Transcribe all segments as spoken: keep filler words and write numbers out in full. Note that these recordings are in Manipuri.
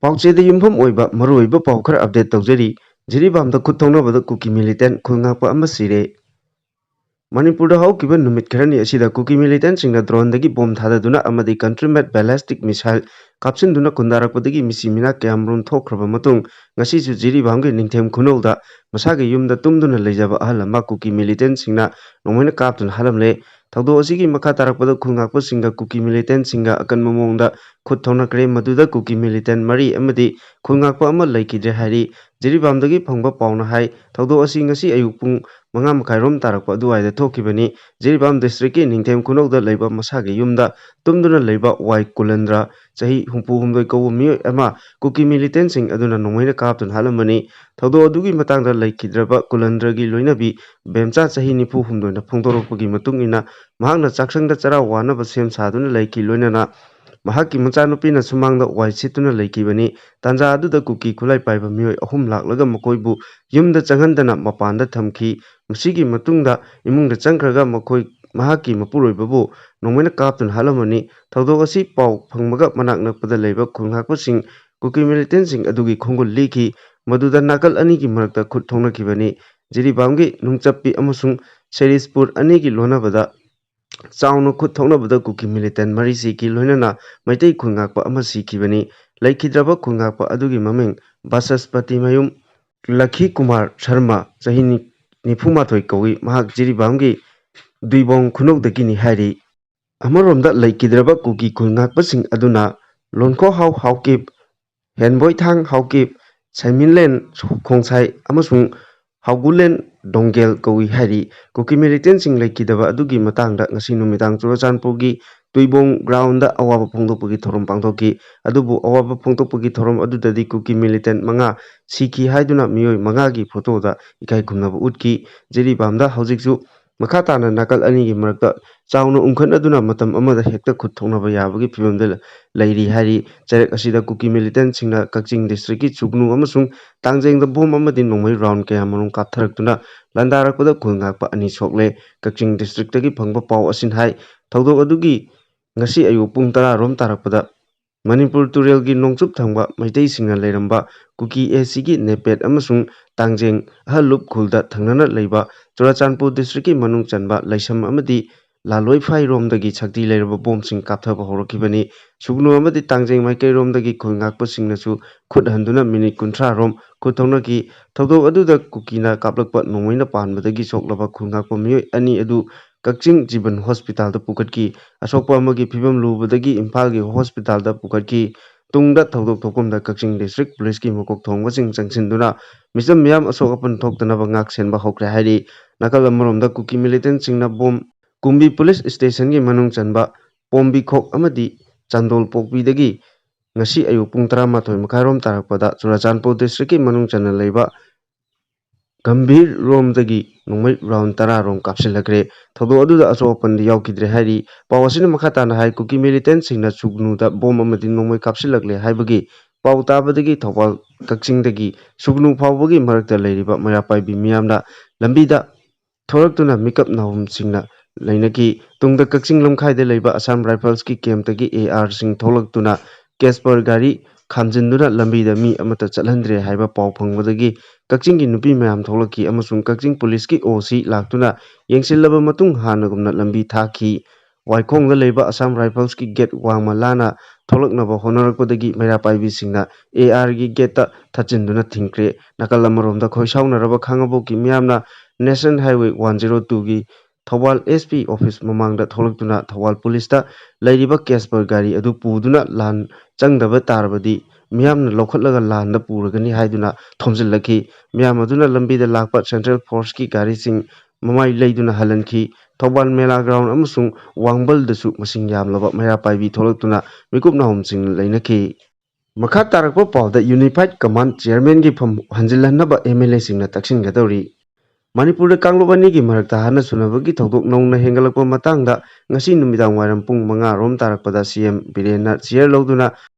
ꯄꯥꯎꯆꯦꯗ ꯌꯨꯝꯐꯝ ꯑꯣꯏꯕ ꯃꯔꯨꯑꯣꯏꯕ ꯄꯥꯎ ꯈꯔ ꯑꯞꯗꯦꯠ ꯇꯧꯖꯔꯤ꯫ ꯖꯤꯔꯤꯕꯥꯝꯗ ꯈꯨꯠ ꯊꯧꯅꯕꯗ ꯀꯨꯀꯤ ꯃꯤꯂꯤꯇꯦꯟ ꯈꯨꯜ ꯉꯥꯛꯄ ꯑꯃ ꯁꯤꯔꯦ꯫ ꯃꯅꯤꯄꯨꯔꯗ ꯍꯧꯈꯤꯕ ꯅꯨꯃꯤꯠ ꯈꯔꯅꯤ ꯑꯁꯤꯗ ꯀꯨꯀꯤ ꯃꯤꯂꯤꯇꯦꯟꯁꯤꯡꯅ ꯗ꯭ꯔꯣꯟꯗꯒꯤ ꯕꯣꯝ ꯊꯥꯗꯗꯨꯅ ꯑꯃꯗꯤ ꯀꯟꯇ꯭ꯔꯤ ꯃꯦꯠ ꯕꯦꯂꯦꯁꯇꯤꯛ ꯃꯤꯁꯥꯏꯜ ꯀꯥꯞꯁꯤꯟꯗꯨꯅ ꯈꯨꯟꯗꯥꯔꯛꯄꯗꯒꯤ ꯃꯤꯁꯤ ꯃꯤꯅꯥ ꯀꯌꯥꯃꯔꯨꯝ ꯊꯣꯛꯈ꯭ꯔꯕ ꯃꯇꯨꯡ, ꯉꯁꯤꯁꯨ ꯖꯤꯔꯤꯕꯥꯝꯒꯤ ꯅꯤꯡꯊꯦꯝ ꯈꯨꯅꯧꯗ ꯃꯁꯥꯒꯤ ꯌꯨꯝꯗ ꯇꯨꯝꯗꯨꯅ ꯂꯩꯖꯕ ꯑꯍꯜ ꯑꯃ ꯀꯨꯀꯤ ꯃꯤꯂꯤꯇꯦꯟꯁꯤꯡꯅ ꯅꯣꯡꯃꯩꯅ ꯀꯥꯞꯇꯨꯅ ꯍꯥꯠꯂꯝꯂꯦ꯫ ꯊꯧꯗꯣꯛ ꯑꯁꯤꯒꯤ ꯃꯈꯥ ꯇꯥꯔꯛꯄꯗ ꯈꯨꯜ ꯉꯥꯛꯄꯁꯤꯡꯒ ꯀꯨꯀꯤ ꯃꯤꯂꯤꯇꯦꯟꯁꯤꯡꯒ ꯑꯀꯟꯕ ꯃꯑꯣꯡꯗ ꯈꯨꯠ ꯊꯧꯅꯈ꯭ꯔꯦ꯫ ꯃꯗꯨꯗ ꯀꯨꯀꯤ ꯃꯤꯂꯤꯇꯦꯟ ꯃꯔꯤ ꯑꯃꯗꯤ ꯈꯨꯜ ꯉꯥꯛꯄ ꯑꯃ ꯂꯩꯈꯤꯗ꯭ꯔꯦ ꯍꯥꯏꯔꯤ꯫ ꯖꯤꯔꯤꯕꯥꯝꯗꯒꯤ ꯐꯪꯕ ꯄꯥꯎꯅ ꯍꯥꯏ, ꯊꯧꯗꯣꯛ ꯑꯁꯤ ꯉꯁꯤ ꯑꯌꯨꯛ ꯄꯨꯡ ꯃꯉꯥ ꯃꯈꯥꯏꯔꯣꯝ ꯇꯥꯔꯛꯄ ꯑꯗꯨꯋꯥꯏꯗ ꯊꯣꯛꯈꯤꯕꯅꯤ꯫ ꯖꯤꯔꯤꯕꯥꯝ ꯗꯤꯁꯇ꯭ꯔꯤꯛꯀꯤ ꯅꯤꯡꯊꯦꯝ ꯈꯨꯅꯧꯗ ꯂꯩꯕ ꯃꯁꯥꯒꯤ ꯌꯨꯝꯗ ꯇꯨꯝꯗꯨꯅ ꯂꯩꯕ ꯋꯥꯏ ꯀꯨꯂꯟꯗ꯭ꯔ, ꯆꯍꯤ ꯍꯨꯝꯐꯨ ꯍꯨꯝꯗꯣꯏ ꯀꯧꯕ ꯃꯤꯑꯣꯏ ꯑꯃ ꯀꯨꯀꯤ ꯃꯤꯂꯤꯇꯦꯟꯁꯤꯡ ꯑꯗꯨꯅ ꯅꯣꯡꯃꯩꯅ ꯀꯥꯞꯇꯨꯅ ꯍꯥꯠꯂꯝꯕꯅꯤ꯫ ꯊꯧꯗꯣꯛ ꯑꯗꯨꯒꯤ ꯃꯇꯥꯡꯗ ꯂꯩꯈꯤꯗ꯭ꯔꯕ ꯀꯨꯂꯟꯗ꯭ꯔꯒꯤ ꯂꯣꯏꯅꯕꯤ ꯕꯦꯝꯆꯥ, ꯆꯍꯤ ꯅꯤꯐꯨ ꯍꯨꯝꯗꯣꯏꯅ ꯐꯣꯡꯗꯣꯔꯛꯄꯒꯤ ꯃꯇꯨꯡ ꯏꯟꯅ, ꯃꯍꯥꯛꯅ ꯆꯥꯛꯁꯪꯗ ꯆꯔꯥ ꯋꯥꯅꯕ ꯁꯦꯝ ꯁꯥꯗꯨꯅ ꯂꯩꯈꯤ꯫ ꯂꯣꯏꯅꯅ ꯃꯍꯥꯛꯀꯤ ꯃꯆꯥꯅꯨꯄꯤꯅ ꯁꯨꯃꯥꯡꯗ ꯋꯥꯏ ꯁꯤꯠꯇꯨꯅ ꯂꯩꯈꯤꯕꯅꯤ꯫ ꯇꯥꯟꯖꯥ ꯑꯗꯨꯗ ꯀꯨꯀꯤ ꯈꯨꯠꯂꯥꯏ ꯄꯥꯏꯕ ꯃꯤꯑꯣꯏ ꯑꯍꯨꯝ ꯂꯥꯛꯂꯒ ꯃꯈꯣꯏꯕꯨ ꯌꯨꯝꯗ ꯆꯪꯍꯟꯗꯅ ꯃꯄꯥꯟꯗ ꯊꯝꯈꯤ꯫ ꯃꯁꯤꯒꯤ ꯃꯇꯨꯡꯗ ꯏꯃꯨꯡꯗ ꯆꯪꯈ꯭ꯔꯒ ꯃꯈꯣꯏ, ꯃꯍꯥꯛꯀꯤ ꯃꯄꯨꯔꯣꯏꯕꯕꯨ ꯅꯣꯡꯃꯩꯅ ꯀꯥꯞꯇꯨꯅ ꯍꯥꯠꯂꯝꯃꯅꯤ꯫ ꯊꯧꯗꯣꯛ ꯑꯁꯤ ꯄꯥꯎ ꯐꯪꯕꯒ ꯃꯅꯥꯛ ꯅꯛꯄꯗ ꯂꯩꯕ ꯈꯨꯜ ꯉꯥꯛꯄꯁꯤꯡ ꯀꯨꯀꯤ ꯃꯤꯂꯤꯇꯦꯟꯁꯤꯡ ꯑꯗꯨꯒꯤ ꯈꯣꯡꯒꯨꯜ ꯂꯤꯈꯤ꯫ ꯃꯗꯨꯗ ꯅꯥꯀꯜ ꯑꯅꯤꯒꯤ ꯃꯔꯛꯇ ꯈꯨꯠ ꯊꯣꯛꯅꯈꯤꯕꯅꯤ꯫ ꯖꯤꯔꯤꯕꯥꯝꯒꯤ ꯅꯨꯡꯆꯞꯄꯤ ꯑꯃꯁꯨꯡ ꯁꯦꯔꯤꯁꯄꯨꯔ ꯑꯅꯤꯒꯤ ꯂꯣꯟꯅꯕꯗ ꯆꯥꯎꯅ ꯈꯨꯠ ꯊꯣꯛꯅꯕꯗ ꯀꯨꯀꯤ ꯃꯤꯂꯤꯇꯦꯟ ꯃꯔꯤ ꯁꯤꯈꯤ, ꯂꯣꯏꯅꯅ ꯃꯩꯇꯩ ꯈꯨꯜ ꯉꯥꯛꯄ ꯑꯃ ꯁꯤꯈꯤꯕꯅꯤ꯫ ꯂꯩꯈꯤꯗ꯭ꯔꯕ ꯈꯨꯜ ꯉꯥꯛꯄ ꯑꯗꯨꯒꯤ ꯃꯃꯤꯡ ꯕꯁꯁꯄꯇꯤ ꯃꯌꯨꯝ ꯂꯈꯤ ꯀꯨꯃꯥꯔ ꯁꯔꯃ, ꯆꯍꯤ ꯅꯤ-, ꯅꯤꯐꯨ ꯃꯥꯊꯣꯏ ꯀꯧꯏ꯫ ꯃꯍꯥꯛ ꯖꯤꯔꯤꯕꯥꯝꯒꯤ ꯗꯨꯏꯕꯣꯡ ꯈꯨꯅꯧꯗꯒꯤꯅꯤ ꯍꯥꯏꯔꯤ꯫ ꯑꯃꯔꯣꯝꯗ ꯂꯩꯈꯤꯗ꯭ꯔꯕ ꯀꯨꯀꯤ ꯈꯨꯜ ꯉꯥꯛꯄꯁꯤꯡ ꯑꯗꯨꯅ ꯂꯣꯟꯈꯣꯍꯥꯎ ꯍꯥꯎꯀꯤꯞ, ꯍꯦꯟꯕꯣꯏꯊꯥꯡ ꯍꯥꯎꯀꯤꯞ, ꯁꯩꯃꯤꯟꯂꯦꯟ ꯈꯣꯡꯁꯥꯏ ꯑꯃꯁꯨꯡ ꯍꯥꯎꯒꯨꯂꯦꯟ ꯗꯣꯡꯒꯦꯜ ꯀꯧꯏ ꯍꯥꯏꯔꯤ꯫ ꯀꯨꯀꯤ ꯃꯤꯂꯤꯇꯦꯟꯁꯤꯡ ꯂꯩꯈꯤꯗꯕ ꯑꯗꯨꯒꯤ ꯃꯇꯥꯡꯗ ꯉꯁꯤ ꯅꯨꯃꯤꯗꯥꯡ ꯆꯨꯔꯆꯥꯟꯄꯨꯔꯒꯤ ꯇꯨꯏꯕꯣꯡ ꯒ꯭ꯔꯥꯎꯟꯗ ꯑꯋꯥꯕ ꯐꯣꯡꯗꯣꯛꯄꯒꯤ ꯊꯧꯔꯝ ꯄꯥꯡꯊꯣꯛꯈꯤ꯫ ꯑꯗꯨꯕꯨ ꯑꯋꯥꯕ ꯐꯣꯡꯗꯣꯛꯄꯒꯤ ꯊꯧꯔꯝ ꯑꯗꯨꯗꯗꯤ ꯀꯨꯀꯤ ꯃꯤꯂꯤꯇꯦꯟ ꯃꯉꯥ ꯁꯤꯈꯤ ꯍꯥꯏꯗꯨꯅ ꯃꯤꯑꯣꯏ ꯃꯉꯥꯒꯤ ꯐꯣꯇꯣꯗ ꯏꯀꯥꯏ ꯈꯨꯝꯅꯕ ꯎꯠꯈꯤ꯫ ꯖꯤꯔꯤꯕꯥꯝꯗ ꯍꯧꯖꯤꯛꯁꯨ ꯃꯈꯥ ꯇꯥꯅ ꯅꯥꯀꯜ ꯑꯅꯤꯒꯤ ꯃꯔꯛꯇ ꯆꯥꯎꯅ ꯎꯪꯈꯠꯅꯗꯨꯅ ꯃꯇꯝ ꯑꯃꯗ ꯍꯦꯛꯇ ꯈꯨꯠ ꯊꯣꯛꯅꯕ ꯌꯥꯕꯒꯤ ꯐꯤꯕꯝꯗ ꯂꯩꯔꯤ ꯍꯥꯏꯔꯤ꯫ ꯆꯩꯔꯛ ꯑꯁꯤꯗ ꯀꯨꯀꯤ ꯃꯤꯂꯤꯇꯦꯟꯁꯤꯡꯅ ꯀꯛꯆꯤꯡ ꯗꯤꯁꯇ꯭ꯔꯤꯛꯀꯤ ꯆꯨꯒꯅꯨ ꯑꯃꯁꯨꯡ ꯇꯥꯡꯖꯦꯡꯗ ꯕꯣꯝ ꯑꯃꯗꯤ ꯅꯣꯡꯃꯩ ꯔꯥꯎꯟ ꯀꯌꯥ ꯃꯔꯨꯝ ꯀꯥꯞꯊꯔꯛꯇꯨꯅ ꯂꯥꯟꯗꯥꯔꯛꯄꯗ ꯈꯨꯜ ꯉꯥꯛꯄ ꯑꯅꯤ ꯁꯣꯛꯂꯦ꯫ ꯀꯛꯆꯤꯡ ꯗꯤꯁꯇ꯭ꯔꯤꯛꯇꯒꯤ ꯐꯪꯕ ꯄꯥꯎ ꯑꯁꯤꯅ ꯍꯥꯏ, ꯊꯧꯗꯣꯛ ꯑꯗꯨꯒꯤ ꯉꯁꯤ ꯑꯌꯨꯛ ꯄꯨꯡ ꯇꯔꯥ ꯔꯣꯝ ꯇꯥꯔꯛꯄꯗ ꯃꯅꯤꯄꯨꯔ ꯇꯨꯔꯦꯜꯒꯤ ꯅꯣꯡꯆꯨꯞ ꯊꯪꯕ ꯃꯩꯇꯩꯁꯤꯡꯅ ꯂꯩꯔꯝꯕ ꯀꯨꯀꯤ ꯑꯦꯁꯤꯒꯤ ꯅꯦꯄꯦꯠ ꯑꯃꯁꯨꯡ ꯇꯥꯡꯖꯦꯡ ꯑꯍꯜꯂꯨꯞ ꯈꯨꯜꯗ ꯊꯪꯅꯅ ꯂꯩꯕ ꯆꯨꯔꯥꯆꯥꯟꯄꯨꯔ ꯗꯤꯁꯇ꯭ꯔꯤꯛꯀꯤ ꯃꯅꯨꯡ ꯆꯟꯕ ꯂꯩꯁꯝ ꯑꯃꯗꯤ ꯂꯥꯂꯣꯏꯐꯥꯏꯔꯣꯝꯗꯒꯤ ꯁꯛꯇꯤ ꯂꯩꯔꯕ ꯕꯣꯝꯁꯤꯡ ꯀꯥꯞꯊꯕ ꯍꯧꯔꯛꯈꯤꯕꯅꯤ꯫ ꯁꯨꯒꯅꯨ ꯑꯃꯗꯤ ꯇꯥꯡꯖꯦꯡ ꯃꯥꯏꯀꯩꯔꯣꯝꯗꯒꯤ ꯈꯨꯜ ꯉꯥꯛꯄꯁꯤꯡꯅꯁꯨ ꯈꯨꯠ ꯍꯟꯗꯨꯅ ꯃꯤꯅꯤꯠ ꯀꯨꯟꯊ꯭ꯔꯥ ꯔꯣꯝ ꯈꯨꯠ ꯊꯧꯅꯈꯤ꯫ ꯊꯧꯗꯣꯛ ꯑꯗꯨꯗ ꯀꯨꯀꯤꯅ ꯀꯥꯞꯂꯛꯄ ꯅꯣꯡꯃꯩꯅ ꯄꯥꯟꯕꯗꯒꯤ ꯁꯣꯛꯂꯕ ꯈꯨꯜ ꯉꯥꯛꯄ ꯃꯤꯑꯣꯏ ꯑꯅꯤ ꯑꯗꯨ ꯀꯛꯆꯤꯡ ꯖꯤꯕꯟ ꯍꯣꯁꯄꯤꯇꯥꯜꯗ ꯄꯨꯈꯠꯈꯤ꯫ ꯑꯁꯣꯛꯄ ꯑꯃꯒꯤ ꯐꯤꯕꯝ ꯂꯨꯕꯗꯒꯤ ꯏꯝꯐꯥꯜꯒꯤ ꯍꯣꯁꯄꯤꯇꯥꯜꯗ ꯄꯨꯈꯠꯈꯤ꯫ ꯇꯨꯡꯗ ꯊꯧꯗꯣꯛ ꯊꯣꯛꯐꯝꯗ ꯀꯛꯆꯤꯡ ꯗꯤꯁꯇ꯭ꯔꯤꯛ ꯄꯨꯂꯤꯁꯀꯤ ꯃꯀꯣꯛ ꯊꯣꯡꯕꯁꯤꯡ ꯆꯪꯁꯤꯟꯗꯨꯅ ꯃꯤꯆꯝ ꯃꯤꯌꯥꯝ ꯑꯁꯣꯛ ꯑꯄꯟ ꯊꯣꯛꯇꯅꯕ ꯉꯥꯛ ꯁꯦꯟꯕ ꯍꯧꯈ꯭ꯔꯦ ꯍꯥꯏꯔꯤ꯫ ꯅꯥꯀꯜ ꯑꯃꯔꯣꯝꯗ ꯀꯨꯀꯤ ꯃꯤꯂꯤꯇꯦꯟꯁꯤꯡꯅ ꯕꯣꯝ ꯀꯨꯝꯕꯤ ꯄꯨꯂꯤꯁ ꯁ꯭ꯇꯦꯁꯟꯒꯤ ꯃꯅꯨꯡ ꯆꯟꯕ ꯄꯣꯝꯕꯤꯈꯣꯛ ꯑꯃꯗꯤ ꯆꯥꯟꯗꯣꯜ ꯄꯣꯛꯄꯤꯗꯒꯤ ꯉꯁꯤ ꯑꯌꯨꯛ ꯄꯨꯡ ꯇꯔꯥꯃꯥꯊꯣꯏ ꯃꯈꯥꯏꯔꯣꯝ ꯇꯥꯔꯛꯄꯗ ꯆꯨꯔꯥꯆꯥꯟꯄꯨꯔ ꯗꯤꯁꯇ꯭ꯔꯤꯛꯀꯤ ꯃꯅꯨꯡ ꯆꯟꯅ ꯂꯩꯕ ꯒꯝꯚꯤꯔ ꯔꯣꯝꯗꯒꯤ ꯅꯣꯡꯃꯩ ꯔꯥꯎꯟ ꯇꯔꯥ ꯔꯣꯝ ꯀꯥꯞꯁꯤꯜꯂꯛꯈ꯭ꯔꯦ꯫ ꯊꯧꯗꯣꯛ ꯑꯗꯨꯗ ꯑꯁꯣꯛ ꯑꯄꯟꯗꯤ ꯌꯥꯎꯈꯤꯗ꯭ꯔꯦ ꯍꯥꯏꯔꯤ꯫ ꯄꯥꯎ ꯑꯁꯤꯅ ꯃꯈꯥ ꯇꯥꯅ ꯍꯥꯏ, ꯀꯨꯀꯤ ꯃꯤꯂꯤꯇꯦꯟꯁꯤꯡꯅ ꯁꯨꯒꯅꯨꯗ ꯕꯣꯝ ꯑꯃꯗꯤ ꯅꯣꯡꯃꯩ ꯀꯥꯞꯁꯤꯜꯂꯛꯂꯦ ꯍꯥꯏꯕꯒꯤ ꯄꯥꯎ ꯇꯥꯕꯗꯒꯤ ꯊꯧꯕꯥꯜ ꯀꯛꯆꯤꯡꯗꯒꯤ ꯁꯨꯒꯅꯨ ꯐꯥꯎꯕꯒꯤ ꯃꯔꯛꯇ ꯂꯩꯔꯤꯕ ꯃꯩꯔꯥ ꯄꯥꯏꯕꯤ ꯃꯤꯌꯥꯝꯅ ꯂꯝꯕꯤꯗ ꯊꯣꯔꯛꯇꯨꯅ ꯃꯤꯀꯞ ꯅꯥꯍꯨꯝꯁꯤꯡꯅ ꯂꯩꯅꯈꯤ꯫ ꯇꯨꯡꯗ ꯀꯛꯆꯤꯡ ꯂꯝꯈꯥꯏꯗ ꯂꯩꯕ ꯑꯁꯥꯝ ꯔꯥꯏꯐꯜꯁꯀꯤ ꯀꯦꯝꯞꯇꯒꯤ ꯑꯦ ꯑꯥꯔꯁꯤꯡ ꯊꯣꯛꯂꯛꯇꯨꯅ ꯀꯦꯁꯄꯔ ꯒꯥꯔꯤ ꯈꯥꯝꯖꯤꯟꯗꯨꯅ ꯂꯝꯕꯤꯗ ꯃꯤ ꯑꯃꯠꯇ ꯆꯠꯍꯟꯗ꯭ꯔꯦ ꯍꯥꯏꯕ ꯄꯥꯎ ꯐꯪꯕꯗꯒꯤ ꯀꯛꯆꯤꯡꯒꯤ ꯅꯨꯄꯤ ꯃꯌꯥꯝ ꯊꯣꯛꯂꯛꯈꯤ ꯑꯃꯁꯨꯡ ꯀꯛꯆꯤꯡ ꯄꯨꯂꯤꯁꯀꯤ ꯑꯣ ꯁꯤ ꯂꯥꯛꯇꯨꯅ ꯌꯦꯡꯁꯤꯜꯂꯕ ꯃꯇꯨꯡ ꯍꯥꯟꯅꯒꯨꯝꯅ ꯂꯝꯕꯤ ꯊꯥꯈꯤ꯫ ꯋꯥꯏꯈꯣꯡꯗ ꯂꯩꯕ ꯑꯁꯥꯝ ꯔꯥꯏꯐꯜꯁꯀꯤ ꯒꯦꯠ ꯋꯥꯡꯃ ꯂꯥꯟꯅ ꯊꯣꯛꯂꯛꯅꯕ ꯍꯣꯠꯅꯔꯛꯄꯗꯒꯤ ꯃꯩꯔꯥ ꯄꯥꯏꯕꯤꯁꯤꯡꯅ ꯑꯦ ꯑꯥꯔꯒꯤ ꯒꯦꯠꯇ ꯊꯠꯆꯤꯟꯗꯨꯅ ꯊꯤꯡꯈ꯭ꯔꯦ꯫ ꯅꯥꯀꯜ ꯑꯃꯔꯣꯝꯗ ꯈꯣꯏꯁꯥꯎꯅꯔꯕ ꯈꯥꯉꯕꯣꯛꯀꯤ ꯃꯤꯌꯥꯝꯅ ꯅꯦꯁꯅꯦꯜ ꯍꯥꯏꯋꯦ ꯋꯥꯟ ꯖꯤꯔꯣ ꯇꯨꯒꯤ ꯊꯧꯕꯥꯜ ꯑꯦꯁ ꯄꯤ ꯑꯣꯐꯤꯁ ꯃꯃꯥꯡꯗ ꯊꯣꯛꯂꯛꯇꯨꯅ ꯊꯧꯕꯥꯜ ꯄꯨꯂꯤꯁꯇ ꯂꯩꯔꯤꯕ ꯀꯦꯁꯄꯔ ꯒꯥꯔꯤ ꯑꯗꯨ ꯄꯨꯗꯨꯅ ꯂꯥꯟ ꯆꯪꯗꯕ ꯇꯥꯔꯕꯗꯤ ꯃꯤꯌꯥꯝꯅ ꯂꯧꯈꯠꯂꯒ ꯂꯥꯟꯗ ꯄꯨꯔꯒꯅꯤ ꯍꯥꯏꯗꯨꯅ ꯊꯣꯝꯖꯤꯜꯂꯛꯈꯤ꯫ ꯃꯤꯌꯥꯝ ꯑꯗꯨꯅ ꯂꯝꯕꯤꯗ ꯂꯥꯛꯄ ꯁꯦꯟꯇ꯭ꯔꯦꯜ ꯐꯣꯔꯁꯀꯤ ꯒꯥꯔꯤꯁꯤꯡ ꯃꯃꯥꯏ ꯂꯩꯗꯨꯅ ꯍꯜꯍꯟꯈꯤ꯫ ꯊꯧꯕꯥꯜ ꯃꯦꯂꯥ ꯒ꯭ꯔꯥꯎꯟ ꯑꯃꯁꯨꯡ ꯋꯥꯡꯕꯜꯗꯁꯨ ꯃꯁꯤꯡ ꯌꯥꯝꯂꯕ ꯃꯩꯔꯥ ꯄꯥꯏꯕꯤ ꯊꯣꯛꯂꯛꯇꯨꯅ ꯃꯤꯀꯨꯞ ꯅꯥꯍꯨꯝꯁꯤꯡ ꯂꯩꯅꯈꯤ꯫ ꯃꯈꯥ ꯇꯥꯔꯛꯄ ꯄꯥꯎꯗ ꯌꯨꯅꯤꯐꯥꯏꯠ ꯀꯃꯥꯟ ꯆꯤꯌꯔꯃꯦꯟꯒꯤ ꯐꯝ ꯍꯟꯖꯤꯜꯍꯟꯅꯕ ꯑꯦꯝ ꯑꯦꯜ ꯑꯦꯁꯤꯡꯅ ꯇꯛꯁꯤꯟꯒꯗꯧꯔꯤ꯫ ꯃꯅꯤꯄꯨꯔꯗ ꯀꯥꯡꯂꯨꯞ ꯑꯅꯤꯒꯤ ꯃꯔꯛꯇ ꯍꯥꯟꯅ ꯁꯨꯅꯕꯒꯤ ꯊꯧꯗꯣꯛ ꯅꯧꯅ ꯍꯦꯟꯒꯠꯂꯛꯄ ꯃꯇꯥꯡꯗ ꯉꯁꯤ ꯅꯨꯃꯤꯗꯥꯡ ꯋꯥꯏꯔꯝ ꯄꯨꯡ ꯃꯉꯥ ꯔꯣꯝ ꯇꯥꯔꯛꯄꯗ ꯁꯤ ꯑꯦꯝ ꯕꯤꯔꯦꯟꯅ ꯆꯤꯌꯔ ꯂꯧꯗꯨꯅ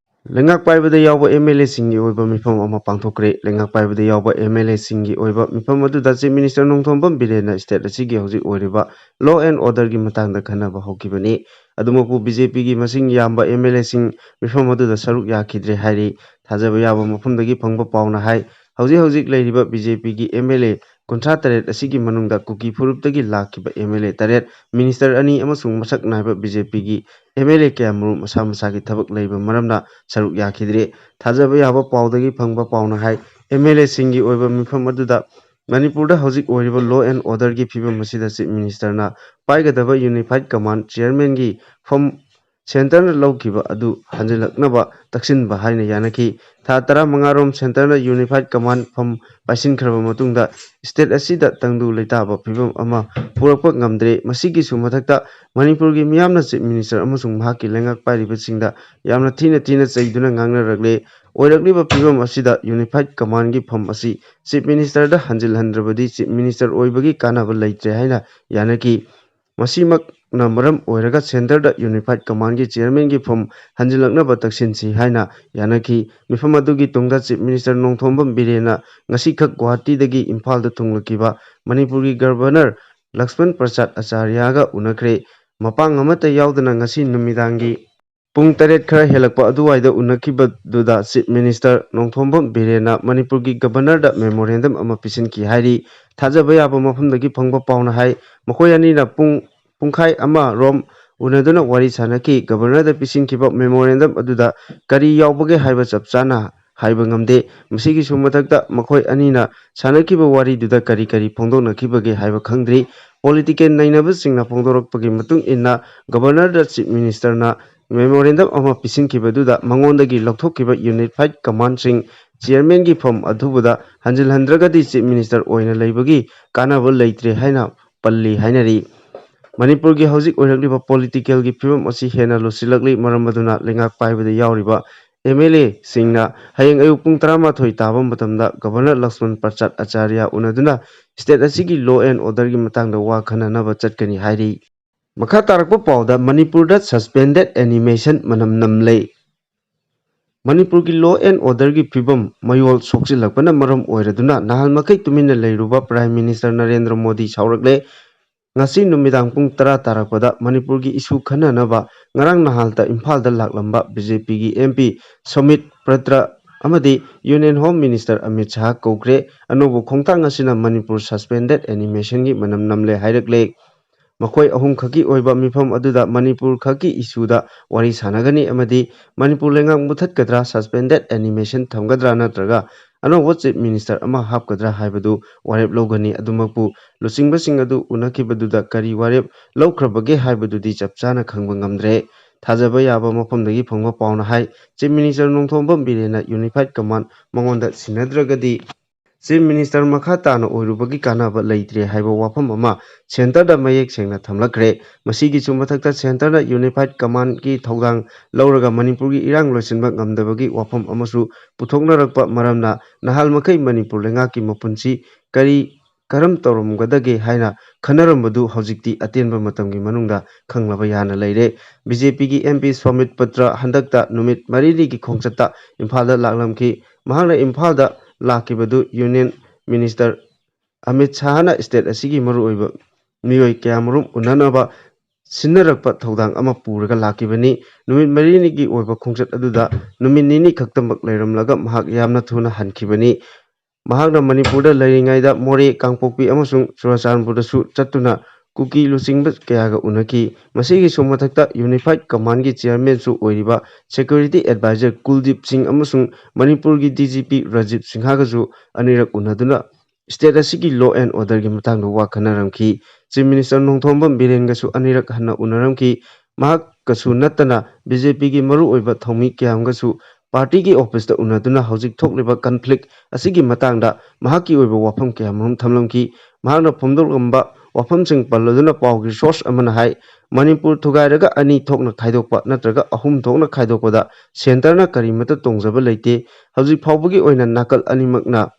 ꯂꯩꯉꯥꯛ ꯄꯥꯏꯕꯗ ꯌꯥꯎꯕ ꯑꯦꯝ ꯑꯦꯜ ꯑꯦꯁꯤꯡꯒꯤ ꯑꯣꯏꯕ ꯃꯤꯐꯝ ꯑꯃ ꯄꯥꯡꯊꯣꯛꯈ꯭ꯔꯦ꯫ ꯂꯩꯉꯥꯛ ꯄꯥꯏꯕꯗ ꯌꯥꯎꯕ ꯑꯦꯝ ꯑꯦꯜ ꯑꯦꯁꯤꯡꯒꯤ ꯑꯣꯏꯕ ꯃꯤꯐꯝ ꯑꯗꯨꯗ ꯆꯤꯐ ꯃꯤꯅꯤꯁꯇꯔ ꯅꯣꯡꯊꯣꯝꯕꯝ ꯕꯤꯔꯦꯟꯅ ꯁ꯭ꯇꯦꯠ ꯑꯁꯤꯒꯤ ꯍꯧꯖꯤꯛ ꯑꯣꯏꯔꯤꯕ ꯂꯣ ꯑꯦꯟ ꯑꯣꯔꯗꯔꯒꯤ ꯃꯇꯥꯡꯗ ꯈꯟꯅꯕ ꯍꯧꯈꯤꯕꯅꯤ꯫ ꯑꯗꯨꯃꯛꯄꯨ ꯕꯤ ꯖꯦ ꯄꯤꯒꯤ ꯃꯁꯤꯡ ꯌꯥꯝꯕ ꯑꯦꯝ ꯑꯦꯜ ꯑꯦꯁꯤꯡ ꯃꯤꯐꯝ ꯑꯗꯨꯗ ꯁꯔꯨꯛ ꯌꯥꯈꯤꯗ꯭ꯔꯦ ꯍꯥꯏꯔꯤ꯫ ꯊꯥꯖꯕ ꯌꯥꯕ ꯃꯐꯝꯗꯒꯤ ꯐꯪꯕ ꯄꯥꯎꯅ ꯍꯥꯏ, ꯍꯧꯖꯤꯛ ꯍꯧꯖꯤꯛ ꯂꯩꯔꯤꯕ ꯕꯤ ꯖꯦ ꯄꯤꯒꯤ ꯑꯦꯝ ꯑꯦꯜ ꯑꯦ ꯀꯨꯟꯊ꯭ꯔꯥ ꯇꯔꯦꯠ ꯑꯁꯤꯒꯤ ꯃꯅꯨꯡꯗ ꯀꯨꯀꯤ ꯐꯨꯔꯨꯞꯇꯒꯤ ꯂꯥꯛꯈꯤꯕ ꯑꯦꯝ ꯑꯦꯜ ꯑꯦ ꯇꯔꯦꯠ, ꯃꯤꯅꯤꯁꯇꯔ ꯑꯅꯤ ꯑꯃꯁꯨꯡ ꯃꯁꯛ ꯅꯥꯏꯕ ꯕꯤ ꯖꯦ ꯄꯤꯒꯤ ꯑꯦꯝ ꯑꯦꯜ ꯑꯦ ꯀꯌꯥꯃꯔꯨꯝ ꯃꯁꯥ ꯃꯁꯥꯒꯤ ꯊꯕꯛ ꯂꯩꯕ ꯃꯔꯝꯅ ꯁꯔꯨꯛ ꯌꯥꯈꯤꯗ꯭ꯔꯦ꯫ ꯊꯥꯖꯕ ꯌꯥꯕ ꯄꯥꯎꯗꯒꯤ ꯐꯪꯕ ꯄꯥꯎꯅ ꯍꯥꯏ, ꯑꯦꯝ ꯑꯦꯜ ꯑꯦꯁꯤꯡꯒꯤ ꯑꯣꯏꯕ ꯃꯤꯐꯝ ꯑꯗꯨꯗ ꯃꯅꯤꯄꯨꯔꯗ ꯍꯧꯖꯤꯛ ꯑꯣꯏꯔꯤꯕ ꯂꯣ ꯑꯦꯟ ꯑꯣꯔꯗꯔꯒꯤ ꯐꯤꯕꯝ ꯑꯁꯤꯗ ꯆꯤꯐ ꯃꯤꯅꯤꯁꯇꯔꯅ ꯄꯥꯏꯒꯗꯕ ꯌꯨꯅꯤꯐꯥꯏꯠ ꯀꯃꯥꯟ ꯆꯤꯌꯔꯃꯦꯟꯒꯤ ꯐꯝ ꯁꯦꯟꯇꯔꯅ ꯂꯧꯈꯤꯕ ꯑꯗꯨ ꯍꯟꯖꯤꯜꯂꯛꯅꯕ ꯇꯛꯁꯤꯟꯕ ꯍꯥꯏꯅ ꯌꯥꯅꯈꯤ꯫ ꯊꯥ ꯇꯔꯥꯃꯉꯥꯔꯣꯝ ꯁꯦꯟꯇꯔꯅ ꯌꯨꯅꯤꯐꯥꯏꯠ ꯀꯃꯥꯟ ꯐꯝ ꯄꯥꯏꯁꯤꯟꯈ꯭ꯔꯕ ꯃꯇꯨꯡꯗ ꯁ꯭ꯇꯦꯠ ꯑꯁꯤꯗ ꯇꯪꯗꯨ ꯂꯩꯇꯥꯕ ꯐꯤꯕꯝ ꯑꯃ ꯄꯨꯔꯛꯄ ꯉꯝꯗ꯭ꯔꯦ꯫ ꯃꯁꯤꯒꯤꯁꯨ ꯃꯊꯛꯇ ꯃꯅꯤꯄꯨꯔꯒꯤ ꯃꯤꯌꯥꯝꯅ ꯆꯤꯐ ꯃꯤꯅꯤꯁꯇꯔ ꯑꯃꯁꯨꯡ ꯃꯍꯥꯛꯀꯤ ꯂꯩꯉꯥꯛ ꯄꯥꯏꯔꯤꯕꯁꯤꯡꯗ ꯌꯥꯝꯅ ꯊꯤꯅ ꯊꯤꯅ ꯆꯩꯗꯨꯅ ꯉꯥꯡꯅꯔꯛꯂꯦ꯫ ꯑꯣꯏꯔꯛꯂꯤꯕ ꯐꯤꯕꯝ ꯑꯁꯤꯗ ꯌꯨꯅꯤꯐꯥꯏꯠ ꯀꯃꯥꯟꯒꯤ ꯐꯝ ꯑꯁꯤ ꯆꯤꯐ ꯃꯤꯅꯤꯁꯇꯔꯗ ꯍꯟꯖꯤꯜꯍꯟꯗ꯭ꯔꯕꯗꯤ ꯆꯤꯐ ꯃꯤꯅꯤꯁꯇꯔ ꯑꯣꯏꯕꯒꯤ ꯀꯥꯟꯅꯕ ꯂꯩꯇ꯭ꯔꯦ ꯍꯥꯏꯅ ꯌꯥꯅꯈꯤ꯫ ꯃꯁꯤꯃꯛꯅ ꯃꯔꯝ ꯑꯣꯏꯔꯒ ꯁꯦꯟꯇꯔꯗ ꯌꯨꯅꯤꯐꯥꯏꯠ ꯀꯃꯥꯟꯒꯤ ꯆꯤꯌꯔꯃꯦꯟꯒꯤ ꯐꯝ ꯍꯟꯖꯤꯜꯂꯛꯅꯕ ꯇꯛꯁꯤꯟꯁꯤ ꯍꯥꯏꯅ ꯌꯥꯅꯈꯤ꯫ ꯃꯤꯐꯝ ꯑꯗꯨꯒꯤ ꯇꯨꯡꯗ ꯆꯤꯐ ꯃꯤꯅꯤꯁꯇꯔ ꯅꯣꯡꯊꯣꯝꯕꯝ ꯕꯤꯔꯦꯟꯅ ꯉꯁꯤꯈꯛ ꯒꯨꯋꯥꯍꯥꯇꯤꯗꯒꯤ ꯏꯝꯐꯥꯜꯗ ꯊꯨꯡꯂꯛꯈꯤꯕ ꯃꯅꯤꯄꯨꯔꯒꯤ ꯒꯕꯔꯅꯔ ꯂꯛꯁꯃꯟ ꯄ꯭ꯔꯁꯥꯗ ꯑꯆꯥꯔꯌꯥꯒ ꯎꯅꯈ꯭ꯔꯦ꯫ ꯃꯄꯥꯡ ꯑꯃꯠꯇ ꯌꯥꯎꯗꯅ ꯉꯁꯤ ꯅꯨꯃꯤꯗꯥꯡꯒꯤ ꯄꯨꯡ ꯇꯔꯦꯠ ꯈꯔ ꯍꯦꯜꯂꯛꯄ ꯑꯗꯨꯋꯥꯏꯗ ꯎꯅꯈꯤꯕꯗꯨꯗ ꯆꯤꯐ ꯃꯤꯅꯤꯁꯇꯔ ꯅꯣꯡꯊꯣꯝꯕꯝ ꯕꯤꯔꯦꯟꯅ ꯃꯅꯤꯄꯨꯔꯒꯤ ꯒꯕꯔꯅꯔꯗ ꯃꯦꯃꯣꯔꯦꯟꯗꯝ ꯑꯃ ꯄꯤꯁꯤꯟꯈꯤ ꯍꯥꯏꯔꯤ꯫ ꯊꯥꯖꯕ ꯌꯥꯕ ꯃꯐꯝꯗꯒꯤ ꯐꯪꯕ ꯄꯥꯎꯅ ꯍꯥꯏ, ꯃꯈꯣꯏ ꯑꯅꯤꯅ ꯄꯨꯡ ꯄꯨꯡꯈꯥꯏ ꯑꯃ ꯔꯣꯝ ꯎꯅꯗꯨꯅ ꯋꯥꯔꯤ ꯁꯥꯟꯅꯈꯤ꯫ ꯒꯕꯔꯅꯔꯗ ꯄꯤꯁꯤꯟꯈꯤꯕ ꯃꯦꯃꯣꯔꯦꯟꯗꯝ ꯑꯗꯨꯗ ꯀꯔꯤ ꯌꯥꯎꯕꯒꯦ ꯍꯥꯏꯕ ꯆꯞ ꯆꯥꯅ ꯍꯥꯏꯕ ꯉꯝꯗꯦ꯫ ꯃꯁꯤꯒꯤꯁꯨ ꯃꯊꯛꯇ ꯃꯈꯣꯏ ꯑꯅꯤꯅ ꯁꯥꯟꯅꯈꯤꯕ ꯋꯥꯔꯤꯗꯨꯗ ꯀꯔꯤ ꯀꯔꯤ ꯐꯣꯡꯗꯣꯛꯅꯈꯤꯕꯒꯦ ꯍꯥꯏꯕ ꯈꯪꯗ꯭ꯔꯤ꯫ ꯄꯣꯂꯤꯇꯤꯀꯦꯜ ꯅꯩꯅꯕꯁꯤꯡꯅ ꯐꯣꯡꯗꯣꯔꯛꯄꯒꯤ ꯃꯇꯨꯡ ꯏꯟꯅ ꯒꯕꯔꯅꯔꯗ ꯆꯤꯐ ꯃꯤꯅꯤꯁꯇꯔꯅ ꯃꯦꯃꯣꯔꯦꯟꯗꯝ ꯑꯃ ꯄꯤꯁꯤꯟꯈꯤꯕꯗꯨꯗ ꯃꯉꯣꯟꯗꯒꯤ ꯂꯧꯊꯣꯛꯈꯤꯕ ꯌꯨꯅꯤꯐꯥꯏꯠ ꯀꯃꯥꯟꯁꯤꯡ ꯆꯤꯌꯔꯃꯦꯟꯒꯤ ꯐꯝ ꯑꯊꯨꯕꯗ ꯍꯟꯖꯤꯜꯍꯟꯗ꯭ꯔꯒꯗꯤ ꯆꯤꯐ ꯃꯤꯅꯤꯁꯇꯔ ꯑꯣꯏꯅ ꯂꯩꯕꯒꯤ ꯀꯥꯟꯅꯕ ꯂꯩꯇ꯭ꯔꯦ ꯍꯥꯏꯅ ꯄꯜꯂꯤ ꯍꯥꯏꯅꯔꯤ꯫ ꯃꯅꯤꯄꯨꯔꯒꯤ ꯍꯧꯖꯤꯛ ꯑꯣꯏꯔꯛꯂꯤꯕ ꯄꯣꯂꯤꯇꯤꯀꯦꯜꯒꯤ ꯐꯤꯕꯝ ꯑꯁꯤ ꯍꯦꯟꯅ ꯂꯨꯁꯤꯜꯂꯛꯂꯤ꯫ ꯃꯔꯝ ꯑꯗꯨꯅ ꯂꯩꯉꯥꯛ ꯄꯥꯏꯕꯗ ꯌꯥꯎꯔꯤꯕ ꯑꯦꯝ ꯑꯦꯜ ꯑꯦꯁꯤꯡꯅ ꯍꯌꯦꯡ ꯑꯌꯨꯛ ꯄꯨꯡ ꯇꯔꯥꯃꯥꯊꯣꯏ ꯇꯥꯕ ꯃꯇꯝꯗ ꯒꯕꯔꯅꯔ ꯂꯛꯁꯃꯟ ꯄ꯭ꯔꯁꯥꯗ ꯑꯆꯥꯔꯌꯥ ꯎꯅꯗꯨꯅ ꯁ꯭ꯇꯦꯠ ꯑꯁꯤꯒꯤ ꯂꯣ ꯑꯦꯟ ꯑꯣꯔꯗꯔꯒꯤ ꯃꯇꯥꯡꯗ ꯋꯥ ꯈꯟꯅꯅꯕ ꯆꯠꯀꯅꯤ ꯍꯥꯏꯔꯤ꯫ ꯃꯈꯥ ꯇꯥꯔꯛꯄ ꯄꯥꯎꯗ ꯃꯅꯤꯄꯨꯔꯗ ꯁꯁꯄꯦꯟꯗꯦꯗ ꯑꯦꯅꯤꯃꯦꯁꯟ ꯃꯅꯝ ꯅꯝꯂꯦ꯫ ꯃꯅꯤꯄꯨꯔꯒꯤ law and orderꯒꯤ ꯐꯤꯕꯝ ꯃꯌꯣꯜ ꯁꯣꯛꯆꯤꯜꯂꯛꯄꯅ ꯃꯔꯝ ꯑꯣꯏꯔꯗꯨꯅ ꯅꯍꯥꯟ ꯃꯈꯩ ꯇꯨꯃꯤꯟꯅ ꯂꯩꯔꯨꯕ Prime Minister ꯅꯔꯦꯟꯗ꯭ꯔ ꯃꯣꯗꯤ ꯁꯥꯎꯔꯛꯂꯦ꯫ ꯉꯁꯤ ꯅꯨꯃꯤꯗꯥꯡ ꯄꯨꯡ ꯇꯔꯥ ꯇꯥꯔꯛꯄꯗ ꯃꯅꯤꯄꯨꯔꯒꯤ issue ꯈꯟꯅꯅꯕ ꯉꯔꯥꯡ ꯅꯍꯥꯜꯇ ꯏꯝꯐꯥꯜꯗ ꯂꯥꯛꯂꯝꯕ BJPꯒꯤ MP ꯁꯣꯃꯤꯠ ꯄ꯭ꯔꯇ꯭ꯔ ꯑꯃꯗꯤ Union Home Minister Amit Shah ꯀꯧꯈ꯭ꯔꯦ꯫ ꯑꯅꯧꯕ ꯈꯣꯡꯊꯥꯡ ꯑꯁꯤꯅ ꯃꯅꯤꯄꯨꯔ suspended animationꯒꯤ ꯃꯅꯝ ꯅꯝꯂꯦ ꯍꯥꯏꯔꯛꯂꯦ꯫ ꯃꯈꯣꯏ ꯑꯍꯨꯝꯈꯛꯀꯤ ꯑꯣꯏꯕ ꯃꯤꯐꯝ ꯑꯗꯨꯗ ꯃꯅꯤꯄꯨꯔ ꯈꯛꯀꯤ issueꯗ ꯋꯥꯔꯤ ꯁꯥꯟꯅꯒꯅꯤ ꯑꯃꯗꯤ ꯃꯅꯤꯄꯨꯔ ꯂꯩꯉꯥꯛ ꯃꯨꯊꯠꯀꯗ꯭ꯔꯥ, suspended animation ꯊꯝꯒꯗ꯭ꯔꯥ ꯅꯠꯇ꯭ꯔꯒ ꯑꯅꯧꯕ Chief Minister ꯑꯃ ꯍꯥꯞꯀꯗ꯭ꯔꯥ ꯍꯥꯏꯕꯗꯨ ꯋꯥꯔꯦꯞ ꯂꯧꯒꯅꯤ꯫ ꯑꯗꯨꯃꯛꯄꯨ ꯂꯨꯆꯤꯡꯕꯁꯤꯡ ꯑꯗꯨ ꯎꯅꯈꯤꯕꯗꯨꯗ ꯀꯔꯤ ꯋꯥꯔꯦꯞ ꯂꯧꯈ꯭ꯔꯕꯒꯦ ꯍꯥꯏꯕꯗꯨꯗꯤ ꯆꯞ ꯆꯥꯅ ꯈꯪꯕ ꯉꯝꯗ꯭ꯔꯦ꯫ ꯊꯥꯖꯕ ꯌꯥꯕ ꯃꯐꯝꯗꯒꯤ ꯐꯪꯕ ꯄꯥꯎꯅ ꯍꯥꯏ, Chief Minister Nongthombam ꯕꯤꯔꯦꯟꯅ Unified Command ꯃꯉꯣꯟꯗ ꯁꯤꯟꯅꯗ꯭ꯔꯒꯗꯤ Chief Minister ꯃꯈꯥ ꯇꯥꯅ ꯑꯣꯏꯔꯨꯕꯒꯤ ꯀꯥꯟꯅꯕ ꯂꯩꯇ꯭ꯔꯦ ꯍꯥꯏꯕ ꯋꯥꯐꯝ ꯑꯃ centreꯗ ꯃꯌꯦꯛ ꯁꯦꯡꯅ ꯊꯝꯂꯛꯈ꯭ꯔꯦ꯫ ꯃꯁꯤꯒꯤꯁꯨ ꯃꯊꯛꯇ centreꯅ Unified Commandꯒꯤ ꯊꯧꯗꯥꯡ ꯂꯧꯔꯒ ꯃꯅꯤꯄꯨꯔꯒꯤ ꯏꯔꯥꯡ ꯂꯣꯏꯁꯤꯟꯕ ꯉꯝꯗꯕꯒꯤ ꯋꯥꯐꯝ ꯑꯃꯁꯨ ꯄꯨꯊꯣꯛꯅꯔꯛꯄ ꯃꯔꯝꯅ ꯅꯍꯥꯜ ꯃꯈꯩ ꯃꯅꯤꯄꯨꯔ ꯂꯩꯉꯥꯛꯀꯤ ꯃꯄꯨꯟꯁꯤ ꯀꯔꯤ ꯀꯔꯝ ꯇꯧꯔꯝꯒꯗꯒꯦ ꯍꯥꯏꯅ ꯈꯟꯅꯔꯝꯕꯗꯨ ꯍꯧꯖꯤꯛꯇꯤ ꯑꯇꯦꯟꯕ ꯃꯇꯝꯒꯤ ꯃꯅꯨꯡꯗ ꯈꯪꯂꯕ ꯌꯥꯅ ꯂꯩꯔꯦ꯫ BJPꯒꯤ MP ꯁꯣꯃꯤꯠ ꯄꯇ꯭ꯔ ꯍꯟꯗꯛꯇ ꯅꯨꯃꯤꯠ ꯃꯔꯤꯅꯤꯒꯤ ꯈꯣꯡꯆꯠꯇ ꯏꯝꯐꯥꯜꯗ ꯂꯥꯛꯂꯝꯈꯤ꯫ ꯃꯍꯥꯛꯅ ꯏꯝꯐꯥꯜꯗ ꯂꯥꯛꯈꯤꯕꯗꯨ Union Minister ꯑꯃꯤꯠ ꯁꯥꯍꯅ state ꯑꯁꯤꯒꯤ ꯃꯔꯨꯑꯣꯏꯕ ꯃꯤꯑꯣꯏ ꯀꯌꯥꯃꯔꯨꯝ ꯎꯅꯅꯕ ꯁꯤꯟꯅꯔꯛꯄ ꯊꯧꯗꯥꯡ ꯑꯃ ꯄꯨꯔꯒ ꯂꯥꯛꯈꯤꯕꯅꯤ꯫ ꯅꯨꯃꯤꯠ ꯃꯔꯤꯅꯤꯒꯤ ꯑꯣꯏꯕ ꯈꯣꯡꯆꯠ ꯑꯗꯨꯗ ꯅꯨꯃꯤꯠ ꯅꯤꯅꯤ ꯈꯛꯇꯃꯛ ꯂꯩꯔꯝꯂꯒ ꯃꯍꯥꯛ ꯌꯥꯝꯅ ꯊꯨꯅ ꯍꯟꯈꯤꯕꯅꯤ꯫ ꯃꯍꯥꯛꯅ ꯃꯅꯤꯄꯨꯔꯗ ꯂꯩꯔꯤꯉꯩꯗ ꯃꯣꯔꯦ, ꯀꯥꯡꯄꯣꯛꯄꯤ ꯑꯃꯁꯨꯡ ꯆꯨꯔꯆꯥꯟꯄꯨꯔꯗꯁꯨ ꯆꯠꯇꯨꯅ ꯀꯨꯀꯤ ꯂꯨꯆꯤꯡꯕ ꯀꯌꯥꯒ ꯎꯅꯈꯤ꯫ ꯃꯁꯤꯒꯤꯁꯨ ꯃꯊꯛꯇ Unified Commandꯒꯤ chairmanꯁꯨ ꯑꯣꯏꯔꯤꯕ security advisor ꯀꯨꯜꯗꯤꯞ ꯁꯤꯡ ꯑꯃꯁꯨꯡ ꯃꯅꯤꯄꯨꯔꯒꯤ DGP ꯔꯥꯖꯤꯕ ꯁꯤꯡꯍꯒꯁꯨ ꯑꯅꯤꯔꯛ ꯎꯅꯗꯨꯅ state ꯑꯁꯤꯒꯤ law and orderꯒꯤ ꯃꯇꯥꯡꯗ ꯋꯥ ꯈꯟꯅꯔꯝꯈꯤ꯫ Chief Minister ꯅꯣꯡꯊꯣꯝꯕꯝ ꯕꯤꯔꯦꯟꯒꯁꯨ ꯑꯅꯤꯔꯛ ꯍꯟꯅ ꯎꯅꯔꯝꯈꯤ꯫ ꯃꯍꯥꯛꯀꯁꯨ ꯅꯠꯇꯅ BJPꯒꯤ ꯃꯔꯨꯑꯣꯏꯕ ꯊꯧꯃꯤ ꯀꯌꯥ ꯑꯃꯒꯁꯨ partyꯒꯤ officeꯇ ꯎꯅꯗꯨꯅ ꯍꯧꯖꯤꯛ ꯊꯣꯛꯂꯤꯕ conflict ꯑꯁꯤꯒꯤ ꯃꯇꯥꯡꯗ ꯃꯍꯥꯛꯀꯤ ꯑꯣꯏꯕ ꯋꯥꯐꯝ ꯀꯌꯥ ꯃꯔꯨꯝ ꯊꯝꯂꯝꯈꯤ꯫ ꯃꯍꯥꯛꯅ ꯐꯣꯡꯗꯣꯛꯂꯝꯕ ꯋꯥꯐꯝꯁꯤꯡ ꯄꯜꯂꯗꯨꯅ ꯄꯥꯎꯒꯤ source ꯑꯃꯅ ꯍꯥꯏ, ꯃꯅꯤꯄꯨꯔ ꯊꯨꯒꯥꯏꯔꯒ ꯑꯅꯤ ꯊꯣꯛꯅ ꯈꯥꯏꯗꯣꯛꯄ ꯅꯠꯇ꯭ꯔꯒ ꯑꯍꯨꯝ ꯊꯣꯛꯅ ꯈꯥꯏꯗꯣꯛꯄꯗ centreꯅ ꯀꯔꯤꯃꯠꯇ ꯇꯣꯡꯖꯕ ꯂꯩꯇꯦ꯫ ꯍꯧꯖꯤꯛ ꯐꯥꯎꯕꯒꯤ ꯑꯣꯏꯅ ꯅꯥꯀꯜ ꯑꯅꯤꯃꯛꯅ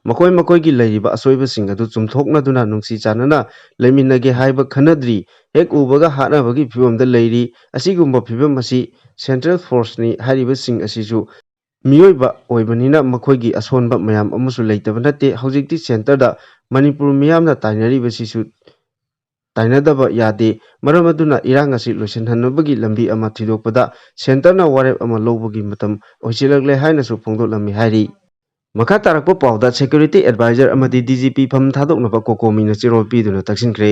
ꯃꯈꯣꯏ ꯃꯈꯣꯏꯒꯤ ꯂꯩꯔꯤꯕ ꯑꯁꯣꯏꯕꯁꯤꯡ ꯑꯗꯨ ꯆꯨꯝꯊꯣꯛꯅꯗꯨꯅ ꯅꯨꯡꯁꯤ ꯆꯥꯟꯅꯅ ꯂꯩꯃꯤꯟꯅꯒꯦ ꯍꯥꯏꯕ ꯈꯟꯅꯗ꯭ꯔꯤ꯫ ꯍꯦꯛ ꯎꯕꯒ ꯍꯥꯠꯅꯕꯒꯤ ꯐꯤꯕꯝꯗ ꯂꯩꯔꯤ꯫ ꯑꯁꯤꯒꯨꯝꯕ ꯐꯤꯕꯝ ꯑꯁꯤ ꯁꯦꯟꯇ꯭ꯔꯦꯜ ꯐꯣꯔꯁꯅꯤ ꯍꯥꯏꯔꯤꯕꯁꯤꯡ ꯑꯁꯤꯁꯨ ꯃꯤꯑꯣꯏꯕ ꯑꯣꯏꯕꯅꯤꯅ ꯃꯈꯣꯏꯒꯤ ꯑꯁꯣꯟꯕ ꯃꯌꯥꯝ ꯑꯃꯁꯨ ꯂꯩꯇꯕ ꯅꯠꯇꯦ꯫ ꯍꯧꯖꯤꯛꯇꯤ ꯁꯦꯟꯇꯔꯗ ꯃꯅꯤꯄꯨꯔ ꯃꯤꯌꯥꯝꯅ ꯇꯥꯏꯅꯔꯤꯕꯁꯤꯁꯨ ꯇꯥꯏꯅꯗꯕ ꯌꯥꯗꯦ꯫ ꯃꯔꯝ ꯑꯗꯨꯅ ꯏꯔꯥꯡ ꯑꯁꯤ ꯂꯣꯏꯁꯤꯟꯍꯟꯅꯕꯒꯤ ꯂꯝꯕꯤ ꯑꯃ ꯊꯤꯗꯣꯛꯄꯗ ꯁꯦꯟꯇꯔꯅ ꯋꯥꯔꯦꯞ ꯑꯃ ꯂꯧꯕꯒꯤ ꯃꯇꯝ ꯑꯣꯏꯁꯤꯜꯂꯛꯂꯦ ꯍꯥꯏꯅꯁꯨ ꯐꯣꯡꯗꯣꯛꯂꯝꯃꯤ ꯍꯥꯏꯔꯤ꯫ ꯃꯈꯥ ꯇꯥꯔꯛꯄ ꯄꯥꯎꯗ ꯁꯦꯀ꯭ꯌꯨꯔꯤꯇꯤ ꯑꯦꯗꯚꯥꯏꯖꯔ ꯑꯃꯗꯤ ꯗꯤ ꯖꯤ ꯄꯤ ꯐꯝ ꯊꯥꯗꯣꯛꯅꯕ ꯀꯣꯀꯣꯃꯤꯅ ꯆꯦꯔꯣꯜ ꯄꯤꯗꯨꯅ ꯇꯛꯁꯤꯟꯈ꯭ꯔꯦ꯫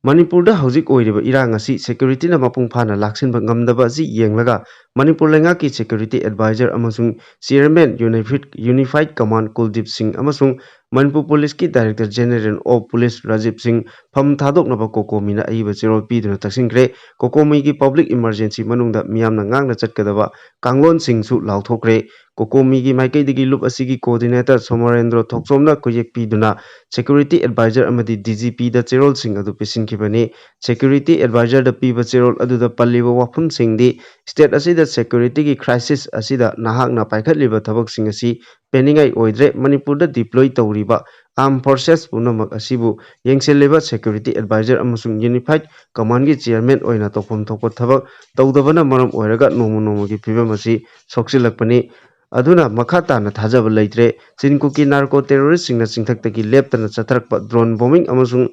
ꯃꯅꯤꯄꯨꯔꯗ ꯍꯧꯖꯤꯛ ꯑꯣꯏꯔꯤꯕ ꯏꯔꯥꯡ ꯑꯁꯤ ꯁꯦꯀ꯭ꯌꯨꯔꯤꯇꯤꯅ ꯃꯄꯨꯡ ꯐꯥꯅ ꯂꯥꯛꯁꯤꯟꯕ ꯉꯝꯗꯕ ꯑꯁꯤ ꯌꯦꯡꯂꯒ ꯃꯅꯤꯄꯨꯔ ꯂꯩꯉꯥꯛꯀꯤ ꯁꯦꯀ꯭ꯌꯨꯔꯤꯇꯤ ꯑꯦꯗꯚꯥꯏꯖꯔ ꯑꯃꯁꯨꯡ ꯆꯤꯌꯔꯃꯦꯟ ꯌꯨꯅꯥꯏꯐꯤꯠ, ꯌꯨꯅꯤꯐꯥꯏꯠ ꯀꯃꯥꯟ ꯀꯨꯜꯗꯤꯞ ꯁꯤꯡ ꯑꯃꯁꯨꯡ ꯃꯅꯤꯄꯨꯔ ꯄꯨꯂꯤꯁꯀꯤ director general of police Rajiv ꯁꯤꯡ ꯐꯝ ꯊꯥꯗꯣꯛꯅꯕ ꯀꯣꯀꯣꯃꯤꯅ ꯑꯏꯕ ꯆꯦꯔꯣꯜ ꯄꯤꯗꯨꯅ ꯇꯛꯁꯤꯟꯈ꯭ꯔꯦ꯫ ꯀꯣꯀꯣꯃꯤꯒꯤ ꯄꯕ꯭ꯂꯤꯛ ꯏꯃꯔꯖꯦꯟꯁꯤ ꯃꯅꯨꯡꯗ ꯃꯤꯌꯥꯝꯅ ꯉꯥꯡꯅ ꯆꯠꯀꯗꯕ ꯀꯥꯡꯂꯣꯟꯁꯤꯡꯁꯨ ꯂꯥꯎꯊꯣꯛꯈ꯭ꯔꯦ꯫ ꯀꯣꯀꯣꯃꯤꯒꯤ ꯃꯥꯏꯀꯩꯗꯒꯤ ꯂꯨꯞ ꯑꯁꯤꯒꯤ ꯀꯣꯑꯣꯔꯗꯤꯅꯦꯇꯔ ꯁꯣꯃꯔꯦꯟꯗ꯭ꯔꯣ ꯊꯣꯛꯆꯣꯝꯅ ꯈꯨꯌꯦꯛ ꯄꯤꯗꯨꯅ ꯁꯦꯀ꯭ꯌꯨꯔꯤꯇꯤ ꯑꯦꯗꯚꯥꯏꯖꯔ ꯑꯃꯗꯤ ꯗꯤ ꯖꯤ ꯄꯤꯗ ꯆꯦꯔꯣꯜꯁꯤꯡ ꯑꯗꯨ ꯄꯤꯁꯤꯟꯈꯤꯕꯅꯤ꯫ ꯁꯦꯀ꯭ꯌꯨꯔꯤꯇꯤ ꯑꯦꯗꯚꯥꯏꯖꯔꯗ ꯄꯤꯕ ꯆꯦꯔꯣꯜ ꯑꯗꯨꯗ ꯄꯜꯂꯤꯕ ꯋꯥꯐꯝꯁꯤꯡꯗꯤ ꯁ꯭ꯇꯦꯠ ꯑꯁꯤꯗ ꯁꯦꯀ꯭ꯌꯨꯔꯤꯇꯤꯒꯤ ꯀ꯭ꯔꯥꯏꯁꯤꯁ ꯑꯁꯤꯗ ꯅꯍꯥꯛꯅ ꯄꯥꯏꯈꯠꯂꯤꯕ ꯊꯕꯛꯁꯤꯡ ꯑꯁꯤ ꯄꯦꯟꯅꯤꯡꯉꯥꯏ ꯑꯣꯏꯗ꯭ꯔꯦ꯫ ꯃꯅꯤꯄꯨꯔꯗ ꯗꯤꯄ꯭ꯂꯣꯏ ꯇꯧꯔꯤꯕ ꯑꯥꯔꯝ ꯐꯣꯔꯁꯦꯁ ꯄꯨꯝꯅꯃꯛ ꯑꯁꯤꯕꯨ ꯌꯦꯡꯁꯤꯜꯂꯤꯕ ꯁꯦꯀ꯭ꯌꯨꯔꯤꯇꯤ ꯑꯦꯗꯚꯥꯏꯖꯔ ꯑꯃꯁꯨꯡ ꯌꯨꯅꯤꯐꯥꯏꯠ ꯀꯃꯥꯟꯒꯤ ꯆꯤꯌꯔꯃꯦꯟ ꯑꯣꯏꯅ ꯇꯧꯐꯝ ꯊꯣꯛꯄ ꯊꯕꯛ ꯇꯧꯗꯕꯅ ꯃꯔꯝ ꯑꯣꯏꯔꯒ ꯅꯣꯡꯃ ꯅꯣꯡꯃꯒꯤ ꯐꯤꯕꯝ ꯑꯁꯤ ꯁꯣꯛꯆꯤꯜꯂꯛꯄꯅꯤ꯫ ꯑꯗꯨꯅ ꯃꯈꯥ ꯇꯥꯅ ꯊꯥꯖꯕ ꯂꯩꯇ꯭ꯔꯦ꯫ ꯆꯤꯟ ꯀꯨꯀꯤ ꯅꯥꯔꯀꯣ ꯇꯦꯔꯣꯔꯤꯁꯁꯤꯡꯅ ꯆꯤꯡꯊꯛꯇꯒꯤ ꯂꯦꯞꯇꯅ ꯆꯠꯊꯔꯛꯄ ꯗ꯭ꯔꯣꯟ ꯕꯣꯝꯕꯤꯡ ꯑꯃꯁꯨꯡ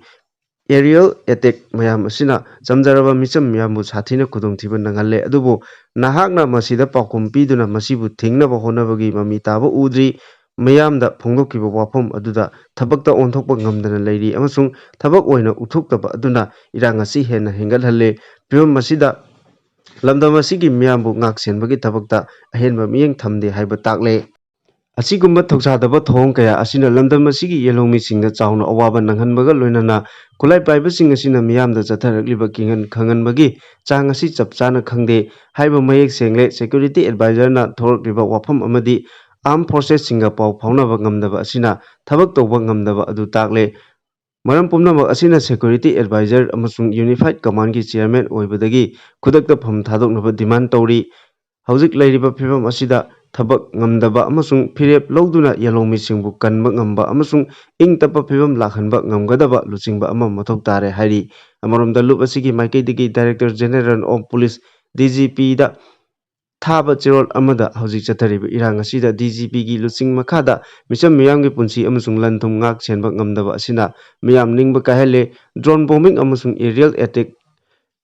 ꯑꯦꯔꯤꯌꯦꯜ ꯑꯦꯇꯦꯛ ꯃꯌꯥꯝ ꯑꯁꯤꯅ ꯆꯝꯖꯔꯕ ꯃꯤꯆꯝ ꯃꯤꯌꯥꯝꯕꯨ ꯁꯥꯊꯤꯅ ꯈꯨꯗꯣꯡꯊꯤꯕ ꯅꯪꯍꯜꯂꯦ꯫ ꯑꯗꯨꯕꯨ ꯅꯍꯥꯛꯅ ꯃꯁꯤꯗ ꯄꯥꯎꯈꯨꯝ ꯄꯤꯗꯨꯅ ꯃꯁꯤꯕꯨ ꯊꯤꯡꯅꯕ ꯍꯣꯠꯅꯕꯒꯤ ꯃꯃꯤ ꯇꯥꯕ ꯎꯗ꯭ꯔꯤ꯫ ꯃꯤꯌꯥꯝꯗ ꯐꯣꯡꯗꯣꯛꯈꯤꯕ ꯋꯥꯐꯝ ꯑꯗꯨꯗ ꯊꯕꯛꯇ ꯑꯣꯟꯊꯣꯛꯄ ꯉꯝꯗꯅ ꯂꯩꯔꯤ ꯑꯃꯁꯨꯡ ꯊꯕꯛ ꯑꯣꯏꯅ ꯎꯠꯊꯣꯛꯇꯕ ꯑꯗꯨꯅ ꯏꯔꯥꯡ ꯑꯁꯤ ꯍꯦꯟꯅ ꯍꯦꯟꯒꯠꯍꯜꯂꯦ꯫ ꯐꯤꯕꯝ ꯑꯁꯤꯗ ꯂꯝꯗꯝ ꯑꯁꯤꯒꯤ ꯃꯤꯌꯥꯝꯕꯨ ꯉꯥꯛ ꯁꯦꯟꯕꯒꯤ ꯊꯕꯛꯇ ꯑꯍꯦꯟꯕ ꯃꯤꯠꯌꯦꯡ ꯊꯝꯗꯦ ꯍꯥꯏꯕ ꯇꯥꯛꯂꯦ꯫ ꯑꯁꯤꯒꯨꯝꯕ ꯊꯧꯁꯥꯗꯕ ꯊꯧꯑꯣꯡ ꯀꯌꯥ ꯑꯁꯤꯅ ꯂꯝꯗꯝ ꯑꯁꯤꯒꯤ ꯌꯦꯜꯍꯧꯃꯤꯁꯤꯡꯗ ꯆꯥꯎꯅ ꯑꯋꯥꯕ ꯅꯪꯍꯟꯕꯒ ꯂꯣꯏꯅꯅ ꯈꯨꯠꯂꯥꯏ ꯄꯥꯏꯕꯁꯤꯡ ꯑꯁꯤꯅ ꯃꯤꯌꯥꯝꯗ ꯆꯠꯊꯔꯛꯂꯤꯕ ꯀꯤꯡꯍꯟ ꯈꯪꯍꯟꯕꯒꯤ ꯆꯥꯡ ꯑꯁꯤ ꯆꯞ ꯆꯥꯅ ꯈꯪꯗꯦ ꯍꯥꯏꯕ ꯃꯌꯦꯛ ꯁꯦꯡꯂꯦ꯫ ꯁꯦꯀ꯭ꯌꯨꯔꯤꯇꯤ ꯑꯦꯗꯚꯥꯏꯖꯔꯅ ꯊꯣꯔꯛꯂꯤꯕ ꯋꯥꯐꯝ ꯑꯃꯗꯤ ꯑꯥꯔꯝ ꯐꯣꯔꯁꯦꯁꯁꯤꯡꯒ ꯄꯥꯎ ꯐꯥꯎꯅꯕ ꯉꯝꯗꯕ ꯑꯁꯤꯅ ꯊꯕꯛ ꯇꯧꯕ ꯉꯝꯗꯕ ꯑꯗꯨ ꯇꯥꯛꯂꯦ꯫ ꯃꯔꯝ ꯄꯨꯝꯅꯃꯛ ꯑꯁꯤꯅ ꯁꯦꯀ꯭ꯌꯨꯔꯤꯇꯤ ꯑꯦꯗꯚꯥꯏꯖꯔ ꯑꯃꯁꯨꯡ ꯌꯨꯅꯤꯐꯥꯏꯠ ꯀꯃꯥꯟꯒꯤ ꯆꯤꯌꯔꯃꯦꯟ ꯑꯣꯏꯕꯗꯒꯤ ꯈꯨꯗꯛꯇ ꯐꯝ ꯊꯥꯗꯣꯛꯅꯕ ꯗꯤꯃꯥꯟ ꯇꯧꯔꯤ꯫ ꯍꯧꯖꯤꯛ ꯂꯩꯔꯤꯕ ꯐꯤꯕꯝ ꯑꯁꯤꯗ ꯊꯕꯛ ꯉꯝꯗꯕ ꯑꯃꯁꯨꯡ ꯐꯤꯔꯦꯞ ꯂꯧꯗꯨꯅ ꯌꯦꯜꯍꯧꯃꯤꯁꯤꯡꯕꯨ ꯀꯟꯕ ꯉꯝꯕ ꯑꯃꯁꯨꯡ ꯏꯪ ꯇꯞꯄ ꯐꯤꯕꯝ ꯂꯥꯛꯍꯟꯕ ꯉꯝꯒꯗꯕ ꯂꯨꯆꯤꯡꯕ ꯑꯃ ꯃꯊꯧ ꯇꯥꯔꯦ ꯍꯥꯏꯔꯤ꯫ ꯑꯃꯔꯣꯝꯗ, ꯂꯨꯞ ꯑꯁꯤꯒꯤ ꯃꯥꯏꯀꯩꯗꯒꯤ Director General of Police, D G P ꯗ ꯊꯥꯕ ꯆꯦꯔꯣꯜ ꯑꯃꯗ ꯍꯧꯖꯤꯛ ꯆꯠꯊꯔꯤꯕ ꯏꯔꯥꯡ ꯑꯁꯤꯗ D G P ꯒꯤ ꯂꯨꯆꯤꯡ ꯃꯈꯥꯗ ꯃꯤꯆꯝ ꯃꯤꯌꯥꯝꯒꯤ ꯄꯨꯟꯁꯤ ꯑꯃꯁꯨꯡ ꯂꯟ ꯊꯨꯝ ꯉꯥꯛ ꯁꯦꯟꯕ ꯉꯝꯗꯕ ꯑꯁꯤꯅ ꯃꯤꯌꯥꯝ ꯅꯤꯡꯕ ꯀꯥꯏꯍꯜꯂꯦ꯫ Drone bombing ꯑꯃꯁꯨꯡ aerial attack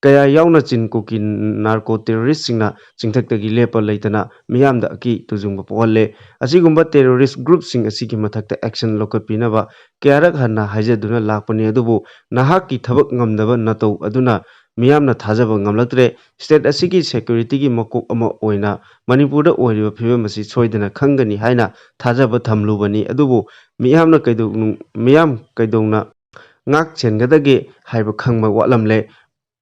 ꯀꯌꯥ ꯌꯥꯎꯅ ꯆꯤꯟ ꯀꯨꯀꯤ narco terrorist ꯁꯤꯡꯅ ꯆꯤꯡꯊꯛꯇꯒꯤ ꯂꯦꯞꯄ ꯂꯩꯇꯅ ꯃꯤꯌꯥꯝꯗ ꯑꯀꯤ ꯇꯨꯖꯨꯡꯕ ꯄꯣꯛꯍꯜꯂꯦ꯫ ꯑꯁꯤꯒꯨꯝꯕ terrorist group ꯁꯤꯡ ꯑꯁꯤꯒꯤ ꯃꯊꯛꯇ action ꯂꯧꯈꯠꯄꯤꯅꯕ ꯀꯌꯥꯔꯛ ꯍꯟꯅ ꯍꯥꯏꯖꯗꯨꯅ ꯂꯥꯛꯄꯅꯤ, ꯑꯗꯨꯕꯨ ꯅꯍꯥꯛꯀꯤ ꯊꯕꯛ ꯉꯝꯗꯕ ꯅꯇꯧ ꯑꯗꯨꯅ ꯃꯤꯌꯥꯝꯅ ꯊꯥꯖꯕ ꯉꯝꯂꯛꯇ꯭ꯔꯦ꯫ State ꯑꯁꯤꯒꯤ security ꯒꯤ ꯃꯀꯣꯛ ꯑꯃ ꯑꯣꯏꯅ ꯃꯅꯤꯄꯨꯔꯗ ꯑꯣꯏꯔꯤꯕ ꯐꯤꯕꯝ ꯑꯁꯤ ꯁꯣꯏꯗꯅ ꯈꯪꯒꯅꯤ ꯍꯥꯏꯅ ꯊꯥꯖꯕ ꯊꯝꯂꯨꯕꯅꯤ, ꯑꯗꯨꯕꯨ ꯃꯤꯌꯥꯝꯅ ꯀꯩꯗꯧꯅꯨꯡ-, ꯃꯤꯌꯥꯝ ꯀꯩꯗꯧꯅ ꯉꯥꯛ ꯁꯦꯟꯒꯗꯒꯦ ꯍꯥꯏꯕ ꯈꯪꯕ ꯋꯥꯠꯂꯝꯂꯦ꯫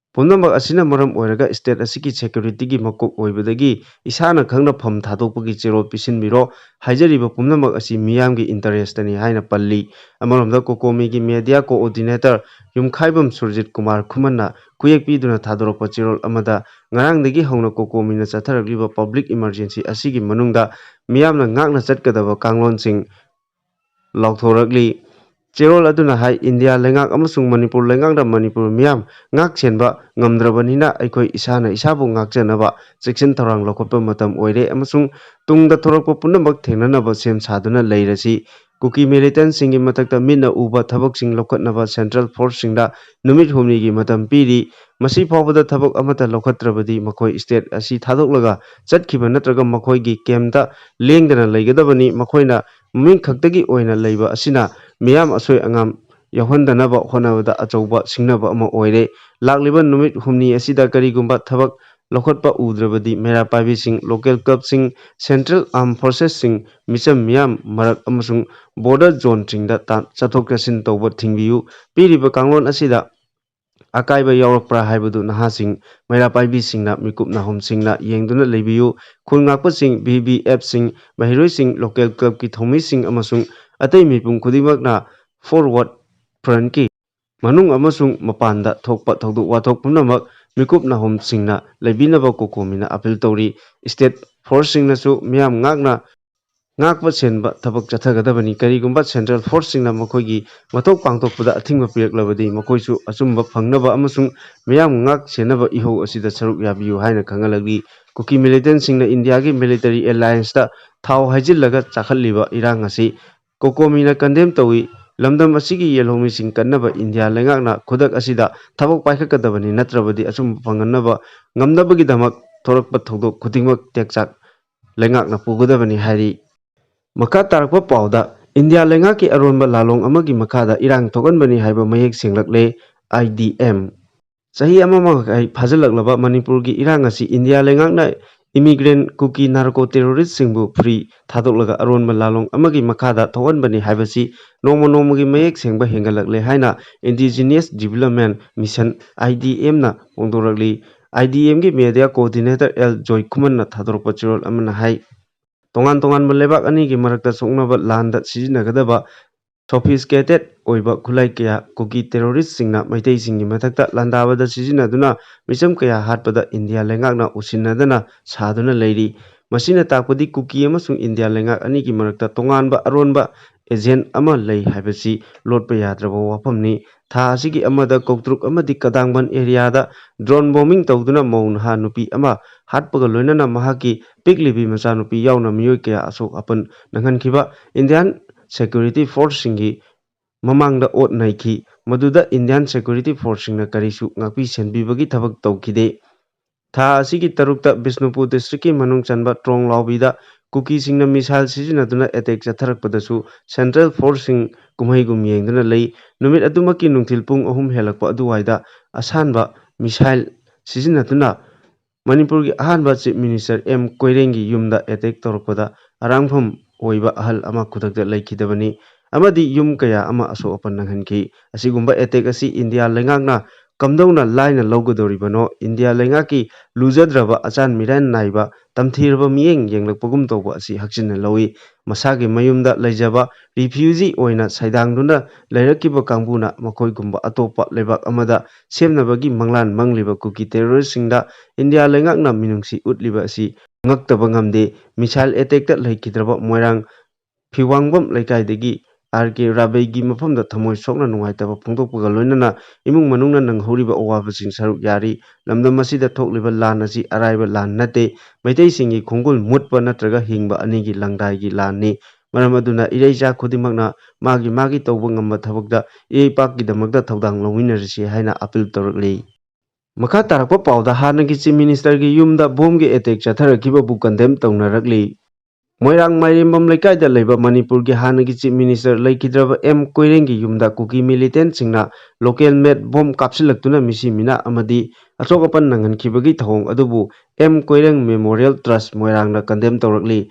ꯄꯨꯝꯅꯃꯛ ꯑꯁꯤꯅ ꯃꯔꯝ ꯑꯣꯏꯔꯒ state ꯑꯁꯤꯒꯤ security ꯒꯤ ꯃꯀꯣꯛ ꯑꯣꯏꯕꯗꯒꯤ ꯏꯁꯥꯅ ꯈꯪꯅ ꯐꯝ ꯊꯥꯗꯣꯛꯄꯒꯤ ꯆꯦꯔꯣꯜ ꯄꯤꯁꯤꯟꯕꯤꯔꯣ꯫ ꯍꯥꯏꯖꯔꯤꯕ ꯄꯨꯝꯅꯃꯛ ꯑꯁꯤ ꯃꯤꯌꯥꯝꯒꯤ interest ꯅꯤ ꯍꯥꯏꯅ ꯄꯜꯂꯤ꯫ ꯑꯃꯔꯣꯝꯗ, COCOMI ꯒꯤ media coordinator ꯌꯨꯝꯈꯥꯏꯕꯝ ꯁꯨꯔꯖꯤꯠ ꯀꯨꯃꯥꯔ ꯈꯨꯃꯟꯅ ꯈꯨꯌꯦꯛ ꯄꯤꯗꯨꯅ ꯊꯥꯗꯣꯔꯛꯄ ꯆꯦꯔꯣꯜ ꯑꯃꯗ, ꯉꯔꯥꯡꯗꯒꯤ ꯍꯧꯅ COCOMI ꯅ ꯆꯠꯊꯔꯛꯂꯤꯕ public emergency ꯑꯁꯤꯒꯤ ꯃꯅꯨꯡꯗ ꯃꯤꯌꯥꯝꯅ ꯉꯥꯛꯅ ꯆꯠꯀꯗꯕ ꯀꯥꯡꯂꯣꯟꯁꯤꯡ ꯂꯥꯎꯊꯣꯔꯛꯂꯤ꯫ ꯆꯦꯔꯣꯜ ꯑꯗꯨꯅ ꯍꯥꯏ, ꯏꯟꯗꯤꯌꯥ ꯂꯩꯉꯥꯛ ꯑꯃꯁꯨꯡ ꯃꯅꯤꯄꯨꯔ ꯂꯩꯉꯥꯛꯅ ꯃꯅꯤꯄꯨꯔ ꯃꯤꯌꯥꯝ ꯉꯥꯛ ꯁꯦꯟꯕ ꯉꯝꯗ꯭ꯔꯕꯅꯤꯅ ꯑꯩꯈꯣꯏ ꯏꯁꯥꯅ ꯏꯁꯥꯕꯨ ꯉꯥꯛꯆꯅꯕ ꯆꯦꯛꯁꯤꯟ ꯊꯧꯔꯥꯡ ꯂꯧꯈꯠꯄ ꯃꯇꯝ ꯑꯣꯏꯔꯦ ꯑꯃꯁꯨꯡ ꯇꯨꯡꯗ ꯊꯣꯔꯛꯄ ꯄꯨꯝꯅꯃꯛ ꯊꯦꯡꯅꯅꯕ ꯁꯦꯝ ꯁꯥꯗꯨꯅ ꯂꯩꯔꯁꯤ꯫ ꯀꯨꯀꯤ militant ꯁꯤꯡꯒꯤ ꯃꯊꯛꯇ ꯃꯤꯠꯅ ꯎꯕ ꯊꯕꯛꯁꯤꯡ ꯂꯧꯈꯠꯅꯕ central force ꯁꯤꯡꯗ ꯅꯨꯃꯤꯠ ꯍꯨꯝꯅꯤꯒꯤ ꯃꯇꯝ ꯄꯤꯔꯤ꯫ ꯃꯁꯤ ꯐꯥꯎꯕꯗ ꯊꯕꯛ ꯑꯃꯠꯇ ꯂꯧꯈꯠꯇ꯭ꯔꯕꯗꯤ ꯃꯈꯣꯏ state ꯑꯁꯤ ꯊꯥꯗꯣꯛꯂꯒ ꯆꯠꯈꯤꯕ ꯅꯠꯇ꯭ꯔꯒ ꯃꯈꯣꯏꯒꯤ camp ꯇ ꯂꯦꯡꯗꯅ ꯂꯩꯒꯗꯕꯅꯤ꯫ ꯃꯈꯣꯏꯅ ꯃꯃꯤꯡ ꯈꯛꯇꯒꯤ ꯑꯣꯏꯅ ꯂꯩꯕ ꯑꯁꯤꯅ ꯃꯤꯌꯥꯝ ꯑꯁꯣꯏ ꯑꯉꯥꯝ ꯌꯥꯎꯍꯟꯗꯅꯕ ꯍꯣꯠꯅꯕꯗ ꯑꯆꯧꯕ ꯁꯤꯡꯅꯕ ꯑꯃ ꯑꯣꯏꯔꯦ꯫ ꯂꯥꯛꯂꯤꯕ ꯅꯨꯃꯤꯠ ꯍꯨꯝꯅꯤ ꯑꯁꯤꯗ ꯀꯔꯤꯒꯨꯝꯕ ꯊꯕꯛ ꯂꯧꯈꯠꯄ ꯎꯗ꯭ꯔꯕꯗꯤ ꯃꯩꯔꯥ ꯄꯥꯏꯕꯤꯁꯤꯡ, local club ꯁꯤꯡ, central armed forces ꯁꯤꯡ, ꯃꯤꯆꯝ ꯃꯤꯌꯥꯝ ꯃꯔꯛ ꯑꯃꯁꯨꯡ border zone ꯁꯤꯡꯗ ꯇꯥ-, ꯆꯠꯊꯣꯛ ꯆꯠꯁꯤꯟ ꯇꯧꯕ ꯊꯤꯡꯕꯤꯌꯨ꯫ ꯄꯤꯔꯤꯕ ꯀꯥꯡꯂꯣꯟ ꯑꯁꯤꯗ ꯑꯀꯥꯏꯕ ꯌꯥꯎꯔꯛꯄ꯭ꯔꯥ ꯍꯥꯏꯕꯗꯨ ꯅꯍꯥꯁꯤꯡ, ꯃꯩꯔꯥ ꯄꯥꯏꯕꯤꯁꯤꯡꯅ ꯃꯤꯀꯨꯞ ꯅꯥꯍꯨꯝꯁꯤꯡꯅ ꯌꯦꯡꯗꯨꯅ ꯂꯩꯕꯤꯌꯨ꯫ ꯈꯨꯜ ꯉꯥꯛꯄꯁꯤꯡ, V V F ꯁꯤꯡ, ꯃꯍꯩꯔꯣꯏꯁꯤꯡ, local club ꯀꯤ ꯊꯧꯃꯤꯁꯤꯡ ꯑꯃꯁꯨꯡ ꯑꯇꯩ ꯃꯤꯄꯨꯝ ꯈꯨꯗꯤꯡꯃꯛꯅ forward front ꯀꯤ ꯃꯅꯨꯡ ꯑꯃꯁꯨꯡ ꯃꯄꯥꯟꯗ ꯊꯣꯛꯄ ꯊꯧꯗꯣꯛ ꯋꯥꯊꯣꯛ ꯄꯨꯝꯅꯃꯛ ꯃꯤꯀꯨꯞ ꯅꯥꯍꯣꯝꯁꯤꯡꯅ ꯂꯩꯕꯤꯅꯕ ꯀꯣꯀꯣꯃꯤꯅ ꯑꯥꯄꯤꯜ ꯇꯧꯔꯤ꯫ ꯁ꯭ꯇꯦꯠ ꯐꯣꯔꯁꯁꯤꯡꯅꯁꯨ ꯃꯤꯌꯥꯝ ꯉꯥꯛꯅ ꯉꯥꯛꯄ ꯁꯦꯟꯕ ꯊꯕꯛ ꯆꯠꯊꯒꯗꯕꯅꯤ꯫ ꯀꯔꯤꯒꯨꯝꯕ ꯁꯦꯟꯇ꯭ꯔꯦꯜ ꯐꯣꯔꯁꯁꯤꯡꯅ ꯃꯈꯣꯏꯒꯤ ꯃꯊꯧ ꯄꯥꯡꯊꯣꯛꯄꯗ ꯑꯊꯤꯡꯕ ꯄꯤꯔꯛꯂꯕꯗꯤ ꯃꯈꯣꯏꯁꯨ ꯑꯆꯨꯝꯕ ꯐꯪꯅꯕ ꯑꯃꯁꯨꯡ ꯃꯤꯌꯥꯝ ꯉꯥꯛ ꯁꯦꯟꯅꯕ ꯏꯍꯧ ꯑꯁꯤꯗ ꯁꯔꯨꯛ ꯌꯥꯕꯤꯌꯨ ꯍꯥꯏꯅ ꯈꯪꯍꯜꯂꯛꯂꯤ꯫ ꯀꯨꯀꯤ ꯃꯤꯂꯤꯇꯦꯟꯁꯤꯡꯅ ꯏꯟꯗꯤꯌꯥꯒꯤ ꯃꯤꯂꯤꯇꯔꯤ ꯑꯦꯂꯥꯌꯟꯁꯇ ꯊꯥꯎ ꯍꯩꯖꯤꯜꯂꯒ ꯆꯥꯈꯠꯂꯤꯕ ꯏꯔꯥꯡ ꯑꯁꯤ ꯀꯣꯀꯣꯃꯤꯅ ꯀꯟꯗꯦꯝ ꯇꯧꯏ꯫ ꯂꯝꯗꯝ ꯑꯁꯤꯒꯤ ꯌꯦꯜꯍꯧꯃꯤꯁꯤꯡ ꯀꯟꯅꯕ ꯏꯟꯗꯤꯌꯥ ꯂꯩꯉꯥꯛꯅ ꯈꯨꯗꯛ ꯑꯁꯤꯗ ꯊꯕꯛ ꯄꯥꯏꯈꯠꯀꯗꯕꯅꯤ, ꯅꯠꯇ꯭ꯔꯕꯗꯤ ꯑꯆꯨꯝꯕ ꯐꯪꯍꯟꯅꯕ ꯉꯝꯅꯕꯒꯤꯗꯃꯛ ꯊꯣꯔꯛꯄ ꯊꯧꯗꯣꯛ ꯈꯨꯗꯤꯡꯃꯛ ꯇꯦꯛꯆꯥꯛ ꯂꯩꯉꯥꯛꯅ ꯄꯨꯒꯗꯕꯅꯤ ꯍꯥꯏꯔꯤ꯫ ꯃꯈꯥ ꯇꯥꯔꯛꯄ ꯄꯥꯎꯗ, ꯏꯟꯗꯤꯌꯥ ꯂꯩꯉꯥꯛꯀꯤ ꯑꯔꯣꯟꯕ ꯂꯥꯂꯣꯡ ꯑꯃꯒꯤ ꯃꯈꯥꯗ ꯏꯔꯥꯡ ꯊꯣꯛꯍꯟꯕꯅꯤ ꯍꯥꯏꯕ ꯃꯌꯦꯛ ꯁꯦꯡꯂꯛꯂꯦ꯫ I D M. ꯆꯍꯤ ꯑꯃ ꯃꯈꯥꯏ ꯐꯥꯖꯤꯜꯂꯛꯂꯕ ꯃꯅꯤꯄꯨꯔꯒꯤ ꯏꯔꯥꯡ ꯑꯁꯤ ꯏꯟꯗꯤꯌꯥ ꯂꯩꯉꯥꯛꯅ ꯏꯃꯤꯒ꯭ꯔꯦꯟ ꯀꯨꯀꯤ ꯅꯥꯔꯀꯣ ꯇꯦꯔꯣꯔꯤꯁꯁꯤꯡꯕꯨ ꯐ꯭ꯔꯤ ꯊꯥꯗꯣꯛꯂꯒ ꯑꯔꯣꯟꯕ ꯂꯥꯂꯣꯡ ꯑꯃꯒꯤ ꯃꯈꯥꯗ ꯊꯣꯛꯍꯟꯕꯅꯤ ꯍꯥꯏꯕꯁꯤ ꯅꯣꯡꯃ ꯅꯣꯡꯃꯒꯤ ꯃꯌꯦꯛ ꯁꯦꯡꯕ ꯍꯦꯟꯒꯠꯂꯛꯂꯦ ꯍꯥꯏꯅ ꯏꯟꯗꯤꯖꯤꯅꯤꯌꯁ development mission, I D ꯑꯦꯝꯅ ꯐꯣꯡꯗꯣꯔꯛꯂꯤ꯫ I D ꯑꯦꯝꯒꯤ ꯃꯦꯗꯤꯌꯥ ꯀꯣꯑꯣꯔꯗꯤꯅꯦꯇꯔ ꯑꯦꯜ ꯖꯣꯏꯈꯨꯃꯟꯅ ꯊꯥꯗꯣꯔꯛꯄ ꯆꯦꯔꯣꯜ ꯑꯃꯅ ꯍꯥꯏ, ꯇꯣꯉꯥꯟ ꯇꯣꯉꯥꯟꯕ ꯂꯩꯕꯥꯛ ꯑꯅꯤꯒꯤ ꯃꯔꯛꯇ ꯁꯣꯛꯅꯕ ꯂꯥꯟꯗ ꯁꯤꯖꯤꯟꯅꯒꯗꯕ ꯁꯣꯐꯤꯁꯀꯦꯇꯦꯠ ꯑꯣꯏꯕ ꯈꯨꯠꯂꯥꯏ ꯀꯌꯥ ꯀꯨꯀꯤ ꯇꯦꯔꯣꯔꯤꯁꯁꯤꯡꯅ ꯃꯩꯇꯩꯁꯤꯡꯒꯤ ꯃꯊꯛꯇ ꯂꯥꯟꯗꯥꯕꯗ ꯁꯤꯖꯤꯟꯅꯗꯨꯅ ꯃꯤꯆꯝ ꯀꯌꯥ ꯍꯥꯠꯄꯗ ꯏꯟꯗꯤꯌꯥ ꯂꯩꯉꯥꯛꯅ ꯎꯁꯤꯟꯅꯗꯅ ꯁꯥꯗꯨꯅ ꯂꯩꯔꯤ꯫ ꯃꯁꯤꯅ ꯇꯥꯛꯄꯗꯤ ꯀꯨꯀꯤ ꯑꯃꯁꯨꯡ ꯏꯟꯗꯤꯌꯥ ꯂꯩꯉꯥꯛ ꯑꯅꯤꯒꯤ ꯃꯔꯛꯇ ꯇꯣꯉꯥꯟꯕ ꯑꯔꯣꯟꯕ ꯑꯦꯖꯦꯟ ꯑꯃ ꯂꯩ ꯍꯥꯏꯕꯁꯤ ꯂꯣꯠꯄ ꯌꯥꯗ꯭ꯔꯕ ꯋꯥꯐꯝꯅꯤ꯫ ꯊꯥ ꯑꯁꯤꯒꯤ ꯑꯃꯗ ꯀꯧꯇ꯭ꯔꯨꯛ ꯑꯃꯗꯤ ꯀꯗꯥꯡꯕꯟ ꯑꯦꯔꯤꯌꯥꯗ ꯗ꯭ꯔꯣꯟ ꯕꯣꯝꯕꯤꯡ ꯇꯧꯗꯨꯅ ꯃꯧ ꯅꯍꯥ ꯅꯨꯄꯤ ꯑꯃ ꯍꯥꯠꯄꯒ ꯂꯣꯏꯅꯅ ꯃꯍꯥꯛꯀꯤ ꯄꯤꯛꯂꯤꯕꯤ ꯃꯆꯥꯅꯨꯄꯤ ꯌꯥꯎꯅ ꯃꯤꯑꯣꯏ ꯀꯌꯥ ꯑꯁꯣꯛ ꯑꯄꯟ ꯅꯪꯍꯟꯈꯤꯕ ꯏꯟꯗꯤꯌꯥꯟ ꯁꯦꯀ꯭ꯌꯨꯔꯤꯇꯤ ꯐꯣꯔꯁꯁꯤꯡꯒꯤ ꯃꯃꯥꯡꯗ ꯑꯣꯠ ꯅꯩꯈꯤ꯫ ꯃꯗꯨꯗ ꯏꯟꯗꯤꯌꯥꯟ ꯁꯦꯀ꯭ꯌꯨꯔꯤꯇꯤ ꯐꯣꯔꯁꯁꯤꯡꯅ ꯀꯔꯤꯁꯨ ꯉꯥꯛꯄꯤ ꯁꯦꯟꯕꯤꯕꯒꯤ ꯊꯕꯛ ꯇꯧꯈꯤꯗꯦ꯫ ꯊꯥ ꯑꯁꯤꯒꯤ ꯇꯔꯨꯛꯇ ꯕꯤꯁꯅꯨꯄꯨꯔ ꯗꯤꯁꯇ꯭ꯔꯤꯛꯀꯤ ꯃꯅꯨꯡ ꯆꯟꯕ ꯇ꯭ꯔꯣꯡꯂꯥꯎꯕꯤꯗ ꯀꯨꯀꯤꯁꯤꯡꯅ ꯃꯤꯁꯥꯏꯜ ꯁꯤꯖꯤꯟꯅꯗꯨꯅ ꯑꯦꯇꯦꯛ ꯆꯠꯊꯔꯛꯄꯗꯁꯨ ꯁꯦꯟꯇ꯭ꯔꯦꯜ ꯐꯣꯔꯁꯁꯤꯡ ꯀꯨꯝꯍꯩꯒꯨꯝ ꯌꯦꯡꯗꯨꯅ ꯂꯩ꯫ ꯅꯨꯃꯤꯠ ꯑꯗꯨꯃꯛꯀꯤ ꯅꯨꯡꯊꯤꯜ ꯄꯨꯡ ꯑꯍꯨꯝ ꯍꯦꯜꯂꯛꯄ ꯑꯗꯨꯋꯥꯏꯗ ꯑꯁꯥꯟꯕ ꯃꯤꯁꯥꯏꯜ ꯁꯤꯖꯤꯟꯅꯗꯨꯅ ꯃꯅꯤꯄꯨꯔꯒꯤ ꯑꯍꯥꯟꯕ ꯆꯤꯐ ꯃꯤꯅꯤꯁꯇꯔ ꯑꯦꯝ ꯀꯣꯏꯔꯦꯡꯒꯤ ꯌꯨꯝꯗ ꯑꯦꯇꯦꯛ ꯇꯧꯔꯛꯄꯗ ꯑꯔꯥꯡꯐꯝ ꯑꯣꯏꯕ ꯑꯍꯜ ꯑꯃ ꯈꯨꯗꯛꯇ ꯂꯩꯈꯤꯗꯕꯅꯤ ꯑꯃꯗꯤ ꯌꯨꯝ ꯀꯌꯥ ꯑꯃ ꯑꯁꯣꯛ ꯑꯄꯟ ꯅꯪꯍꯟꯈꯤ꯫ ꯑꯁꯤꯒꯨꯝꯕ ꯑꯦꯇꯦꯛ ꯑꯁꯤ ꯏꯟꯗꯤꯌꯥ ꯂꯩꯉꯥꯛꯅ ꯀꯝꯗꯧꯅ ꯂꯥꯏꯅ ꯂꯧꯒꯗꯧꯔꯤꯕꯅꯣ? ꯏꯟꯗꯤꯌꯥ ꯂꯩꯉꯥꯛꯀꯤ ꯂꯨꯖꯗ꯭ꯔꯕ ꯑꯆꯥꯟ ꯃꯤꯔꯥꯟ ꯅꯥꯏꯕ ꯇꯝꯊꯤꯔꯕ ꯃꯤꯠꯌꯦꯡ ꯌꯦꯡꯂꯛꯄꯒꯨꯝ ꯇꯧꯕ ꯑꯁꯤ ꯍꯛꯆꯤꯟꯅ ꯂꯧꯏ꯫ ꯃꯁꯥꯒꯤ ꯃꯌꯨꯝꯗ ꯂꯩꯖꯕ ꯔꯤꯐ꯭ꯌꯨꯖꯤ ꯑꯣꯏꯅ ꯁꯩꯗꯥꯡꯗꯨꯅ ꯂꯩꯔꯛꯈꯤꯕ ꯀꯥꯡꯕꯨꯅ ꯃꯈꯣꯏꯒꯨꯝꯕ ꯑꯇꯣꯞꯄ ꯂꯩꯕꯥꯛ ꯑꯃꯗ ꯁꯦꯝꯅꯕꯒꯤ ꯃꯪꯂꯥꯟ ꯃꯪꯂꯤꯕ ꯀꯨꯀꯤ ꯇꯦꯔꯣꯔꯤꯁꯁꯤꯡꯗ ꯏꯟꯗꯤꯌꯥ ꯂꯩꯉꯥꯛꯅ ꯃꯤꯅꯨꯡꯁꯤ ꯎꯠꯂꯤꯕ ꯑꯁꯤ ꯉꯛꯇꯕ ꯉꯝꯗꯦ꯫ ꯃꯤꯁꯥꯏꯜ ꯑꯦꯇꯦꯛꯇ ꯂꯩꯈꯤꯗ꯭ꯔꯕ ꯃꯣꯏꯔꯥꯡ ꯐꯤꯋꯥꯡꯕꯝ ꯂꯩꯀꯥꯏꯗꯒꯤ ꯑꯥꯔ ꯀꯦ ꯔꯥꯕꯩꯒꯤ ꯃꯐꯝꯗ ꯊꯃꯣꯏ ꯁꯣꯛꯅ ꯅꯨꯡꯉꯥꯏꯇꯕ ꯐꯣꯡꯗꯣꯛꯄꯒ ꯂꯣꯏꯅꯅ ꯏꯃꯨꯡ ꯃꯅꯨꯡꯅ ꯅꯪꯍꯧꯔꯤꯕ ꯑꯋꯥꯕꯁꯤꯡ ꯁꯔꯨꯛ ꯌꯥꯔꯤ꯫ ꯂꯝꯗꯝ ꯑꯁꯤꯗ ꯊꯣꯛꯂꯤꯕ ꯂꯥꯟ ꯑꯁꯤ ꯑꯔꯥꯏꯕ ꯂꯥꯟ ꯅꯠꯇꯦ꯫ ꯃꯩꯇꯩꯁꯤꯡꯒꯤ ꯈꯣꯡꯒꯨꯜ ꯃꯨꯠꯄ ꯅꯠꯇ꯭ꯔꯒ ꯍꯤꯡꯕ ꯑꯅꯤꯒꯤ ꯂꯪꯗꯥꯏꯒꯤ ꯂꯥꯟꯅꯤ꯫ ꯃꯔꯝ ꯑꯗꯨꯅ ꯏꯔꯩꯆꯥ ꯈꯨꯗꯤꯡꯃꯛꯅ ꯃꯥꯒꯤ ꯃꯥꯒꯤ ꯇꯧꯕ ꯉꯝꯕ ꯊꯕꯛꯇ ꯏꯔꯩꯄꯥꯛꯀꯤꯗꯃꯛꯇ ꯊꯧꯗꯥꯡ ꯂꯧꯃꯤꯟꯅꯔꯁꯤ ꯍꯥꯏꯅ ꯑꯄꯤꯜ ꯇꯧꯔꯛꯂꯤ꯫ ꯃꯈꯥ ꯇꯥꯔꯛꯄ ꯄꯥꯎꯗ ꯍꯥꯟꯅꯒꯤ ꯆꯤꯐ ꯃꯤꯅꯤꯁꯇꯔꯒꯤ ꯌꯨꯝꯗ ꯕꯣꯝꯒꯤ ꯑꯦꯇꯦꯛ ꯆꯠꯊꯔꯛꯈꯤꯕꯕꯨ ꯀꯟꯗꯦꯝ ꯇꯧꯅꯔꯛꯂꯤ꯫ ꯃꯣꯏꯔꯥꯡ ꯃꯥꯏꯔꯦꯝꯕꯝ ꯂꯩꯀꯥꯏꯗ ꯂꯩꯕ ꯃꯅꯤꯄꯨꯔꯒꯤ ꯍꯥꯟꯅꯒꯤ ꯆꯤꯐ ꯃꯤꯅꯤꯁꯇꯔ ꯂꯩꯈꯤꯗ꯭ꯔꯕ ꯑꯦꯝ ꯀꯣꯏꯔꯦꯡꯒꯤ ꯌꯨꯝꯗ ꯀꯨꯀꯤ ꯃꯤꯂꯤꯇꯦꯟꯠꯁꯤꯡꯅ ꯂꯣꯀꯦꯜ ꯃꯦꯗ ꯕꯣꯝ ꯀꯥꯞꯁꯤꯜꯂꯛꯇꯨꯅ ꯃꯤꯁꯤ ꯃꯤꯅꯥ ꯑꯃꯗꯤ ꯑꯁꯣꯛ ꯑꯄꯟ ꯅꯪꯍꯟꯈꯤꯕꯒꯤ ꯊꯧꯑꯣꯡ ꯑꯗꯨꯕꯨ ꯑꯦꯝ ꯀꯣꯏꯔꯦꯡ ꯃꯦꯃꯣꯔꯤꯌꯦꯜ ꯇ꯭ꯔꯁ ꯃꯣꯏꯔꯥꯡꯅ ꯀꯟꯗꯦꯝ ꯇꯧꯔꯛꯂꯤ꯫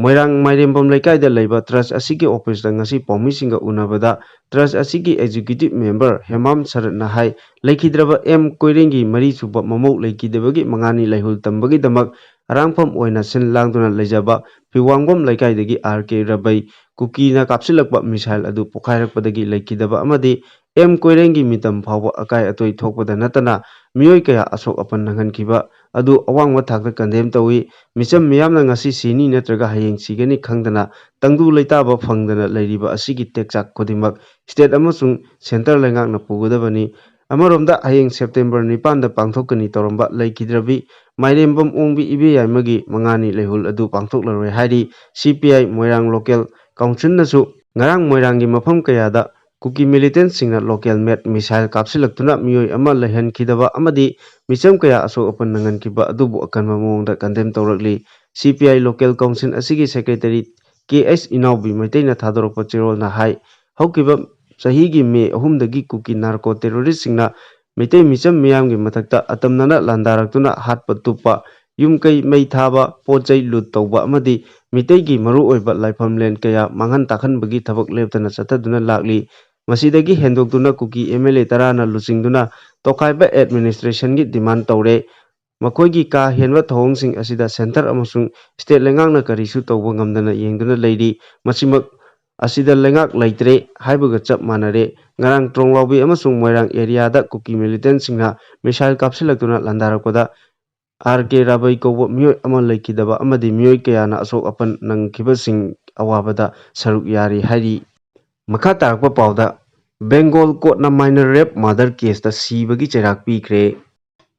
ꯃꯣꯏꯔꯥꯡ ꯃꯥꯏꯔꯦꯝꯕꯝ ꯂꯩꯀꯥꯏꯗ ꯂꯩꯕ ꯇ꯭ꯔꯁ ꯑꯁꯤꯒꯤ ꯑꯣꯐꯤꯁꯇ ꯉꯁꯤ ꯄꯥꯎꯃꯤꯁꯤꯡꯒ ꯎꯅꯕꯗ ꯇ꯭ꯔꯁ ꯑꯁꯤꯒꯤ ꯑꯦꯛꯖꯤꯀ꯭ꯌꯨꯇꯤꯚ ꯃꯦꯝꯕꯔ ꯍꯦꯃꯥꯝ ꯁꯔꯠꯅ ꯍꯥꯏ, ꯂꯩꯈꯤꯗ꯭ꯔꯕ ꯑꯦꯝ ꯀꯣꯏꯔꯦꯡꯒꯤ ꯃꯔꯤꯁꯨꯕ ꯃꯃꯧ ꯂꯩꯈꯤꯗꯕꯒꯤ ꯃꯉꯥꯅꯤ ꯂꯩꯍꯨꯜ ꯇꯝꯕꯒꯤꯗꯃꯛ ꯑꯔꯥꯡꯐꯝ ꯑꯣꯏꯅ ꯁꯤꯜ ꯂꯥꯡꯗꯨꯅ ꯂꯩꯖꯕ ꯐꯤꯋꯥꯡꯕꯝ ꯂꯩꯀꯥꯏꯗꯒꯤ ꯑꯥꯔ ꯀꯦ ꯔꯕꯩ ꯀꯨꯀꯤꯅ ꯀꯥꯞꯁꯤꯜꯂꯛꯄ ꯃꯤꯁꯥꯏꯜ ꯑꯗꯨ ꯄꯣꯈꯥꯏꯔꯛꯄꯗꯒꯤ ꯂꯩꯈꯤꯗꯕ ꯑꯃꯗꯤ ꯑꯦꯝ ꯀꯣꯏꯔꯦꯡꯒꯤ ꯃꯤꯇꯝ ꯐꯥꯎꯕ ꯑꯀꯥꯏ ꯑꯇꯣꯏ ꯊꯣꯛꯄꯗ ꯅꯠꯇꯅ ꯃꯤꯑꯣꯏ ꯀꯌꯥ ꯑꯁꯣꯛ ꯑꯄꯟ ꯅꯪꯍꯟꯈꯤꯕ ꯑꯗꯨ ꯑꯋꯥꯡꯕ ꯊꯥꯛꯇ ꯀꯟꯗꯦꯝ ꯇꯧꯏ꯫ ꯃꯤꯆꯝ ꯃꯤꯌꯥꯝꯅ ꯉꯁꯤ ꯁꯤꯅꯤ ꯅꯠꯇ꯭ꯔꯒ ꯍꯌꯦꯡ ꯁꯤꯒꯅꯤ ꯈꯪꯗꯅ ꯇꯪꯗꯨ ꯂꯩꯇꯥꯕ ꯐꯪꯗꯅ ꯂꯩꯔꯤꯕ ꯑꯁꯤꯒꯤ ꯇꯦꯛꯆꯥꯛ ꯈꯨꯗꯤꯡꯃꯛ ꯁ꯭ꯇꯦꯠ ꯑꯃꯁꯨꯡ ꯁꯦꯟꯇꯔ ꯂꯩꯉꯥꯛꯅ ꯄꯨꯒꯗꯕꯅꯤ꯫ ꯑꯃꯔꯣꯝꯗ ꯍꯌꯦꯡ ꯁꯦꯞꯇꯦꯝꯕꯔ ꯅꯤꯄꯥꯟꯗ ꯄꯥꯡꯊꯣꯛꯀꯅꯤ ꯇꯧꯔꯝꯕ ꯂꯩꯈꯤꯗ꯭ꯔꯕꯤ ꯃꯥꯏꯔꯦꯝꯕꯝ ꯑꯣꯡꯕꯤ ꯏꯕꯦꯌꯥꯏꯃꯒꯤ ꯃꯉꯥꯅꯤ ꯂꯩꯍꯨꯜ ꯑꯗꯨ ꯄꯥꯡꯊꯣꯛꯂꯔꯣꯏ ꯍꯥꯏꯔꯤ꯫ ꯁꯤ ꯄꯤ ꯑꯥꯏ ꯃꯣꯏꯔꯥꯡ ꯂꯣꯀꯦꯜ ꯀꯥꯎꯟꯁꯤꯜꯅꯁꯨ ꯉꯔꯥꯡ ꯃꯣꯏꯔꯥꯡꯒꯤ ꯃꯐꯝ ꯀꯌꯥꯗ ꯀꯨꯀꯤ ꯃꯤꯂꯤꯇꯦꯟꯠꯁꯤꯡꯅ ꯂꯣꯀꯦꯜ ꯃꯦꯗ ꯃꯤꯁꯥꯏꯜ ꯀꯥꯞꯁꯤꯜꯂꯛꯇꯨꯅ ꯃꯤꯑꯣꯏ ꯑꯃ ꯂꯩꯍꯟꯈꯤꯗꯕ ꯑꯃꯗꯤ ꯃꯤꯆꯝ ꯀꯌꯥ ꯑꯁꯣꯛ ꯑꯄꯟ ꯅꯪꯍꯟꯈꯤꯕ ꯑꯗꯨꯕꯨ ꯑꯀꯟꯕ ꯃꯑꯣꯡꯗ ꯀꯟꯗꯦꯝ ꯇꯧꯔꯛꯂꯤ꯫ ꯁꯤ ꯄꯤ ꯑꯥꯏ ꯂꯣꯀꯦꯜ ꯀꯥꯎꯟꯁꯤꯜ ꯑꯁꯤꯒꯤ ꯁꯦꯀ꯭ꯔꯦꯇꯔꯤ ꯀꯦ ꯑꯩꯆ ꯏꯅꯥꯎꯕꯤ ꯃꯩꯇꯩꯅ ꯊꯥꯗꯣꯔꯛꯄ ꯆꯦꯔꯣꯜꯅ ꯍꯥꯏ, ꯍꯧꯈꯤꯕ ꯆꯍꯤꯒꯤ ꯃꯦ ꯑꯍꯨꯝꯗꯒꯤ ꯀꯨꯀꯤ ꯅꯥꯔꯀꯣ ꯇꯦꯔꯣꯔꯤꯁꯁꯤꯡꯅ ꯃꯤꯇꯩ ꯃꯤꯆꯝ ꯃꯤꯌꯥꯝꯒꯤ ꯃꯊꯛꯇ ꯑꯇꯝꯅꯅ ꯂꯥꯟꯗꯥꯔꯛꯇꯨꯅ ꯍꯥꯠꯄ ꯇꯨꯞꯄ, ꯌꯨꯝ ꯀꯩ ꯃꯩ ꯊꯥꯕ, ꯄꯣꯠ ꯆꯩ ꯂꯨꯠ ꯇꯧꯕ ꯑꯃꯗꯤ ꯃꯤꯇꯩꯒꯤ ꯃꯔꯨꯑꯣꯏꯕ ꯂꯥꯏꯐꯝꯂꯦꯟ ꯀꯌꯥ ꯃꯥꯡꯍꯟ ꯇꯥꯛꯍꯟꯕꯒꯤ ꯊꯕꯛ ꯂꯦꯞꯇꯅ ꯆꯠꯊꯗꯨꯅ ꯂꯥꯛꯂꯤ꯫ ꯃꯁꯤꯗꯒꯤ ꯍꯦꯟꯗꯣꯛꯇꯨꯅ ꯀꯨꯀꯤ ꯑꯦꯝ ꯑꯦꯜ ꯑꯦ ꯇꯔꯥꯅ ꯂꯨꯆꯤꯡꯗꯨꯅ ꯇꯣꯈꯥꯏꯕ ꯑꯦꯗꯃꯤꯅꯤꯁꯇ꯭ꯔꯦꯁꯟꯒꯤ ꯗꯤꯃꯥꯟ ꯇꯧꯔꯦ꯫ ꯃꯈꯣꯏꯒꯤ ꯀꯥ ꯍꯦꯟꯕ ꯊꯧꯑꯣꯡꯁꯤꯡ ꯑꯁꯤꯗ ꯁꯦꯟꯇꯔ ꯑꯃꯁꯨꯡ ꯁ꯭ꯇꯦꯠ ꯂꯩꯉꯥꯛꯅ ꯀꯔꯤꯁꯨ ꯇꯧꯕ ꯉꯝꯗꯅ ꯌꯦꯡꯗꯨꯅ ꯂꯩꯔꯤ꯫ ꯃꯁꯤꯃꯛ ꯑꯁꯤꯗ ꯂꯩꯉꯥꯛ ꯂꯩꯇ꯭ꯔꯦ ꯍꯥꯏꯕꯒ ꯆꯞ ꯃꯥꯟꯅꯔꯦ꯫ ꯉꯔꯥꯡ ꯇ꯭ꯔꯣꯡꯂꯥꯎꯕꯤ ꯑꯃꯁꯨꯡ ꯃꯣꯏꯔꯥꯡ ꯑꯦꯔꯤꯌꯥꯗ ꯀꯨꯀꯤ ꯃꯤꯂꯤꯇꯦꯟꯁꯤꯡꯅ ꯃꯤꯁꯥꯏꯜ ꯀꯥꯞꯁꯤꯜꯂꯛꯇꯨꯅ ꯂꯥꯟꯗꯥꯔꯛꯄꯗ ꯑꯥꯔ ꯀꯦ ꯔꯥꯕꯩ ꯀꯧꯕ ꯃꯤꯑꯣꯏ ꯑꯃ ꯂꯩꯈꯤꯗꯕ ꯑꯃꯗꯤ ꯃꯤꯑꯣꯏ ꯀꯌꯥꯅ ꯑꯁꯣꯛ ꯑꯄꯟ ꯅꯪꯈꯤꯕꯁꯤꯡ ꯑꯋꯥꯕꯗ ꯁꯔꯨꯛ ꯌꯥꯔꯤ ꯍꯥꯏꯔꯤ꯫ ꯃꯈꯥ ꯇꯥꯔꯛꯄ ꯄꯥꯎꯗ, ꯕꯦꯡꯒꯣꯜ ꯀꯣꯔꯠꯅ ꯃꯥꯏꯅꯔ ꯔꯦꯞ ꯃꯔꯗꯔ ꯀꯦꯁꯇ ꯁꯤꯕꯒꯤ ꯆꯩꯔꯥꯛ ꯄꯤꯈ꯭ꯔꯦ꯫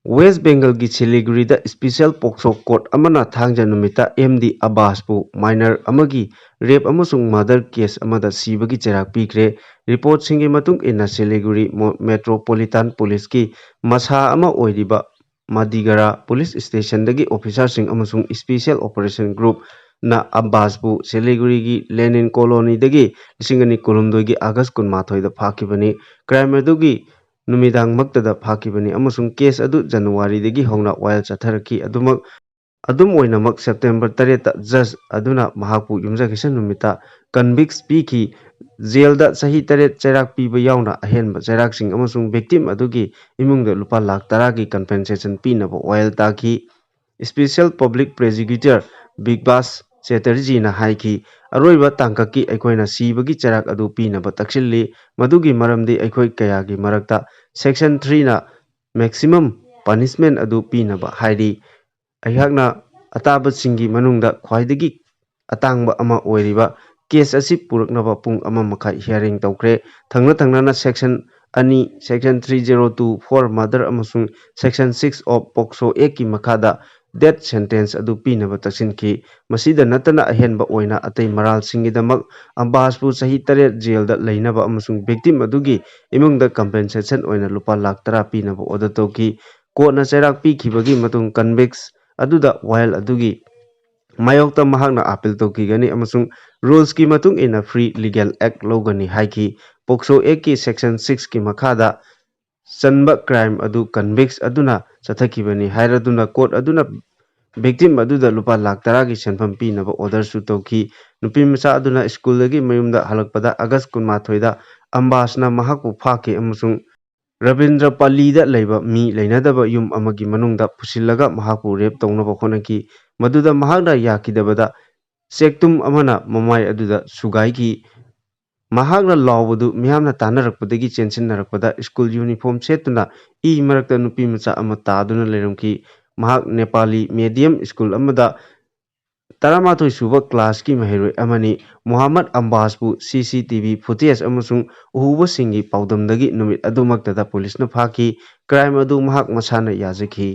ꯋꯦꯁ ꯕꯦꯡꯒꯜꯒꯤ ꯁꯤꯂꯤꯒꯨꯔꯤꯗ ꯁ꯭ꯄꯤꯁꯦꯜ ꯄꯣꯛꯁꯣ ꯀꯣꯔꯠ ꯑꯃꯅ ꯊꯥꯡꯖ ꯅꯨꯃꯤꯠꯇ ꯑꯦꯝ ꯗꯤ ꯑꯕꯥꯁꯄꯨ ꯃꯥꯏꯅꯔ ꯑꯃꯒꯤ ꯔꯦꯞ ꯑꯃꯁꯨꯡ ꯃꯔꯗꯔ ꯀꯦꯁ ꯑꯃꯗ ꯁꯤꯕꯒꯤ ꯆꯩꯔꯥꯛ ꯄꯤꯈ꯭ꯔꯦ꯫ ꯔꯤꯄꯣꯔꯠꯁꯤꯡꯒꯤ ꯃꯇꯨꯡ ꯏꯟꯅ, ꯁꯤꯂꯤꯒꯨꯔꯤ ꯃꯣ-, ꯃꯦꯇ꯭ꯔꯣꯄꯣꯂꯤꯇꯥꯟ ꯄꯨꯂꯤꯁꯀꯤ ꯃꯁꯥ ꯑꯃ ꯑꯣꯏꯔꯤꯕ ꯃꯥꯗꯤꯒꯔꯥ ꯄꯨꯂꯤꯁ ꯁ꯭ꯇꯦꯁꯟꯗꯒꯤ ꯑꯣꯐꯤꯁꯥꯔꯁꯤꯡ ꯑꯃꯁꯨꯡ ꯁ꯭ꯄꯤꯁꯦꯜ ꯑꯣꯄꯔꯦꯁꯟ ꯒ꯭ꯔꯨꯞꯅ ꯑꯕꯥꯁꯄꯨ ꯁꯤꯂꯤꯒꯨꯔꯤꯒꯤ ꯂꯦꯅꯤꯟ ꯀꯣꯂꯣꯅꯤꯗꯒꯤ ꯂꯤꯁꯤꯡ ꯑꯅꯤ ꯀꯨꯟꯍꯨꯝꯗꯣꯏꯒꯤ ꯑꯥꯒꯁ ꯀꯨꯟꯃꯥꯊꯣꯏꯗ ꯐꯥꯈꯤꯕꯅꯤ꯫ ꯀ꯭ꯔꯥꯏꯝ ꯑꯗꯨꯒꯤ ꯅꯨꯃꯤꯗꯥꯡꯃꯛꯇꯗ ꯐꯥꯈꯤꯕꯅꯤ ꯑꯃꯁꯨꯡ ꯀꯦꯁ ꯑꯗꯨ ꯖꯅꯋꯥꯔꯤꯗꯒꯤ ꯍꯧꯅ ꯋꯥꯌꯦꯜ ꯆꯠꯊꯔꯛꯈꯤ꯫ ꯑꯗꯨꯃꯛ, ꯑꯗꯨꯝ ꯑꯣꯏꯅꯃꯛ, ꯁꯦꯞꯇꯦꯝꯕꯔ ꯇꯔꯦꯠꯇ ꯖꯖ ꯑꯗꯨꯅ ꯃꯍꯥꯛꯄꯨ ꯌꯨꯝꯖꯀꯩꯁ ꯅꯨꯃꯤꯠꯇ ꯀꯟꯚꯤꯛꯁ ꯄꯤꯈꯤ꯫ ꯖꯦꯜꯗ ꯆꯍꯤ ꯇꯔꯦꯠ ꯆꯩꯔꯥꯛ ꯄꯤꯕ ꯌꯥꯎꯅ ꯑꯍꯦꯟꯕ ꯆꯩꯔꯥꯛꯁꯤꯡ ꯑꯃꯁꯨꯡ ꯚꯤꯛꯇꯤꯝ ꯑꯗꯨꯒꯤ ꯏꯃꯨꯡꯗ ꯂꯨꯄꯥ ꯂꯥꯈ ꯇꯔꯥꯒꯤ ꯀꯝꯄꯦꯟꯁꯦꯁꯟ ꯄꯤꯅꯕ ꯋꯥꯌꯦꯜ ꯇꯥꯈꯤ꯫ ꯁ꯭ꯄꯤꯁꯦꯜ ꯄꯕ꯭ꯂꯤꯛ ꯄ꯭ꯔꯣꯁꯤꯀ꯭ꯌꯨꯇꯔ ꯕꯤꯒꯕꯥꯁ ꯆꯦꯇꯔꯖꯤꯅ ꯍꯥꯏꯈꯤ, "ꯑꯔꯣꯏꯕ ꯇꯥꯡꯀꯛꯀꯤ ꯑꯩꯈꯣꯏꯅ ꯁꯤꯕꯒꯤ ꯆꯩꯔꯥꯛ ꯑꯗꯨ ꯄꯤꯅꯕ ꯇꯛꯁꯤꯜꯂꯤ꯫ ꯃꯗꯨꯒꯤ ꯃꯔꯝꯗꯤ ꯑꯩꯈꯣꯏ ꯀꯌꯥꯒꯤ ꯃꯔꯛꯇ ꯁꯦꯛꯁꯟ ꯊ꯭ꯔꯤꯅ ꯃꯦꯛꯁꯤꯃꯝ ꯄꯅꯤꯁꯃꯦꯟ ꯑꯗꯨ ꯄꯤꯅꯕ ꯍꯥꯏꯔꯤ꯫ ꯑꯩꯍꯥꯛꯅ ꯑꯇꯥꯕꯁꯤꯡꯒꯤ ꯃꯅꯨꯡꯗ ꯈ꯭ꯋꯥꯏꯗꯒꯤ ꯑꯇꯥꯡꯕ ꯑꯃ ꯑꯣꯏꯔꯤꯕ ꯀꯦꯁ ꯑꯁꯤ ꯄꯨꯔꯛꯅꯕ ꯄꯨꯡ ꯑꯃ ꯃꯈꯥꯏ ꯍꯤꯌꯥꯔꯤꯡ ꯇꯧꯈ꯭ꯔꯦ꯫ ꯊꯪꯅ ꯊꯪꯅꯅ ꯁꯦꯛꯁꯟ ꯑꯅꯤ, section three zero two four murder ꯑꯃꯁꯨꯡ ꯁꯦꯛꯁꯟ ꯁꯤꯛꯁ ꯑꯣꯐ ꯄꯣꯛꯁꯣ ꯑꯦꯛꯀꯤ ꯃꯈꯥꯗ ꯗꯦꯠ ꯁꯦꯟꯇꯦꯟꯁ ꯑꯗꯨ ꯄꯤꯅꯕ ꯇꯛꯁꯤꯟꯈꯤ꯫ ꯃꯁꯤꯗ ꯅꯠꯇꯅ ꯑꯍꯦꯟꯕ ꯑꯣꯏꯅ ꯑꯇꯩ ꯃꯔꯥꯜꯁꯤꯡꯒꯤꯗꯃꯛ ꯑꯝꯕꯥꯁꯄꯨ ꯆꯍꯤ ꯇꯔꯦꯠ ꯖꯦꯜꯗ ꯂꯩꯅꯕ ꯑꯃꯁꯨꯡ ꯚꯤꯛꯇꯤꯝ ꯑꯗꯨꯒꯤ ꯏꯃꯨꯡꯗ ꯀꯝꯄꯦꯟꯁꯦꯁꯟ ꯑꯣꯏꯅ ꯂꯨꯄꯥ ꯂꯥꯈ ꯇꯔꯥ ꯄꯤꯅꯕ ꯑꯣꯔꯗꯔ ꯇꯧꯈꯤ꯫ ꯀꯣꯔꯠꯅ ꯆꯩꯔꯥꯛ ꯄꯤꯈꯤꯕꯒꯤ ꯃꯇꯨꯡ ꯀꯟꯚꯤꯛꯁ ꯑꯗꯨꯗ ꯋꯥꯌꯦꯜ ꯑꯗꯨꯒꯤ ꯃꯥꯌꯣꯛꯇ ꯃꯍꯥꯛꯅ ꯑꯥꯄꯤꯜ ꯇꯧꯈꯤꯒꯅꯤ ꯑꯃꯁꯨꯡ ꯔꯨꯜꯁꯀꯤ ꯃꯇꯨꯡ ꯏꯟꯅ ꯐ꯭ꯔꯤ ꯂꯤꯒꯦꯜ ꯑꯦꯛ ꯂꯧꯒꯅꯤ ꯍꯥꯏꯈꯤ꯫ ꯄꯣꯛꯁꯣ ꯑꯦꯛꯀꯤ ꯁꯦꯛꯁꯟ ꯁꯤꯛꯁꯀꯤ ꯃꯈꯥꯗ ꯆꯟꯕ ꯀ꯭ꯔꯥꯏꯝ ꯑꯗꯨ ꯀꯟꯚꯤꯛꯁ ꯑꯗꯨꯅ ꯆꯠꯊꯈꯤꯕꯅꯤ ꯍꯥꯏꯔꯗꯨꯅ ꯀꯣꯔꯠ ꯑꯗꯨꯅ ꯚꯤꯛꯇꯤꯝ ꯑꯗꯨꯗ ꯂꯨꯄꯥ ꯂꯥꯈ ꯇꯔꯥꯒꯤ ꯁꯦꯟꯐꯝ ꯄꯤꯅꯕ ꯑꯣꯔꯗꯔꯁꯨ ꯇꯧꯈꯤ꯫ ꯅꯨꯄꯤ ꯃꯆꯥ ꯑꯗꯨꯅ ꯁ꯭ꯀꯨꯜꯗꯒꯤ ꯃꯌꯨꯝꯗ ꯍꯜꯂꯛꯄꯗ ꯑꯥꯒꯁ ꯀꯨꯟꯃꯥꯊꯣꯏꯗ ꯑꯝꯕꯥꯁꯅ ꯃꯍꯥꯛꯄꯨ ꯐꯥꯈꯤ ꯑꯃꯁꯨꯡ ꯔꯕꯤꯟꯗ꯭ꯔ ꯄꯥꯂꯤꯗ ꯂꯩꯕ ꯃꯤ ꯂꯩꯅꯗꯕ ꯌꯨꯝ ꯑꯃꯒꯤ ꯃꯅꯨꯡꯗ ꯄꯨꯁꯤꯜꯂꯒ ꯃꯍꯥꯛꯄꯨ ꯔꯦꯞ ꯇꯧꯅꯕ ꯍꯣꯠꯅꯈꯤ꯫ ꯃꯗꯨꯗ ꯃꯍꯥꯛꯅ ꯌꯥꯈꯤꯗꯕꯗ ꯆꯦꯛꯇꯨꯝ ꯑꯃꯅ ꯃꯃꯥꯏ ꯑꯗꯨꯗ ꯁꯨꯒꯥꯏꯈꯤ꯫ ꯃꯍꯥꯛꯅ ꯂꯥꯎꯕꯗꯨ ꯃꯤꯌꯥꯝꯅ ꯇꯥꯅꯔꯛꯄꯗꯒꯤ ꯆꯦꯟꯁꯤꯟꯅꯔꯛꯄꯗ ꯁ꯭ꯀꯨꯜ ꯌꯨꯅꯤꯐꯣꯔꯝ ꯁꯦꯠꯇꯨꯅ ꯏ ꯃꯔꯛꯇ ꯅꯨꯄꯤ ꯃꯆꯥ ꯑꯃ ꯇꯥꯗꯨꯅ ꯂꯩꯔꯝꯈꯤ꯫ ꯃꯍꯥꯛ ꯅꯦꯄꯥꯂꯤ ꯃꯦꯗꯤꯌꯝ ꯁ꯭ꯀꯨꯜ ꯑꯃꯗ ꯇꯔꯥꯃꯥꯊꯣꯏ ꯁꯨꯕ ꯀ꯭ꯂꯥꯁꯀꯤ ꯃꯍꯩꯔꯣꯏ ꯑꯃꯅꯤ꯫ ꯃꯨꯍꯝꯃꯗ ꯑꯝꯕꯥꯁꯄꯨ ꯁꯤ ꯁꯤ ꯇꯤ ꯚꯤ ꯐꯨꯇꯦꯖ ꯑꯃꯁꯨꯡ ꯎꯍꯧꯕꯁꯤꯡꯒꯤ ꯄꯥꯎꯗꯝꯗꯒꯤ ꯅꯨꯃꯤꯠ ꯑꯗꯨꯃꯛꯇꯗ ꯄꯨꯂꯤꯁꯅ ꯐꯥꯈꯤ꯫ ꯀ꯭ꯔꯥꯏꯝ ꯑꯗꯨ ꯃꯍꯥꯛ ꯃꯁꯥꯅ ꯌꯥꯖꯈꯤ꯫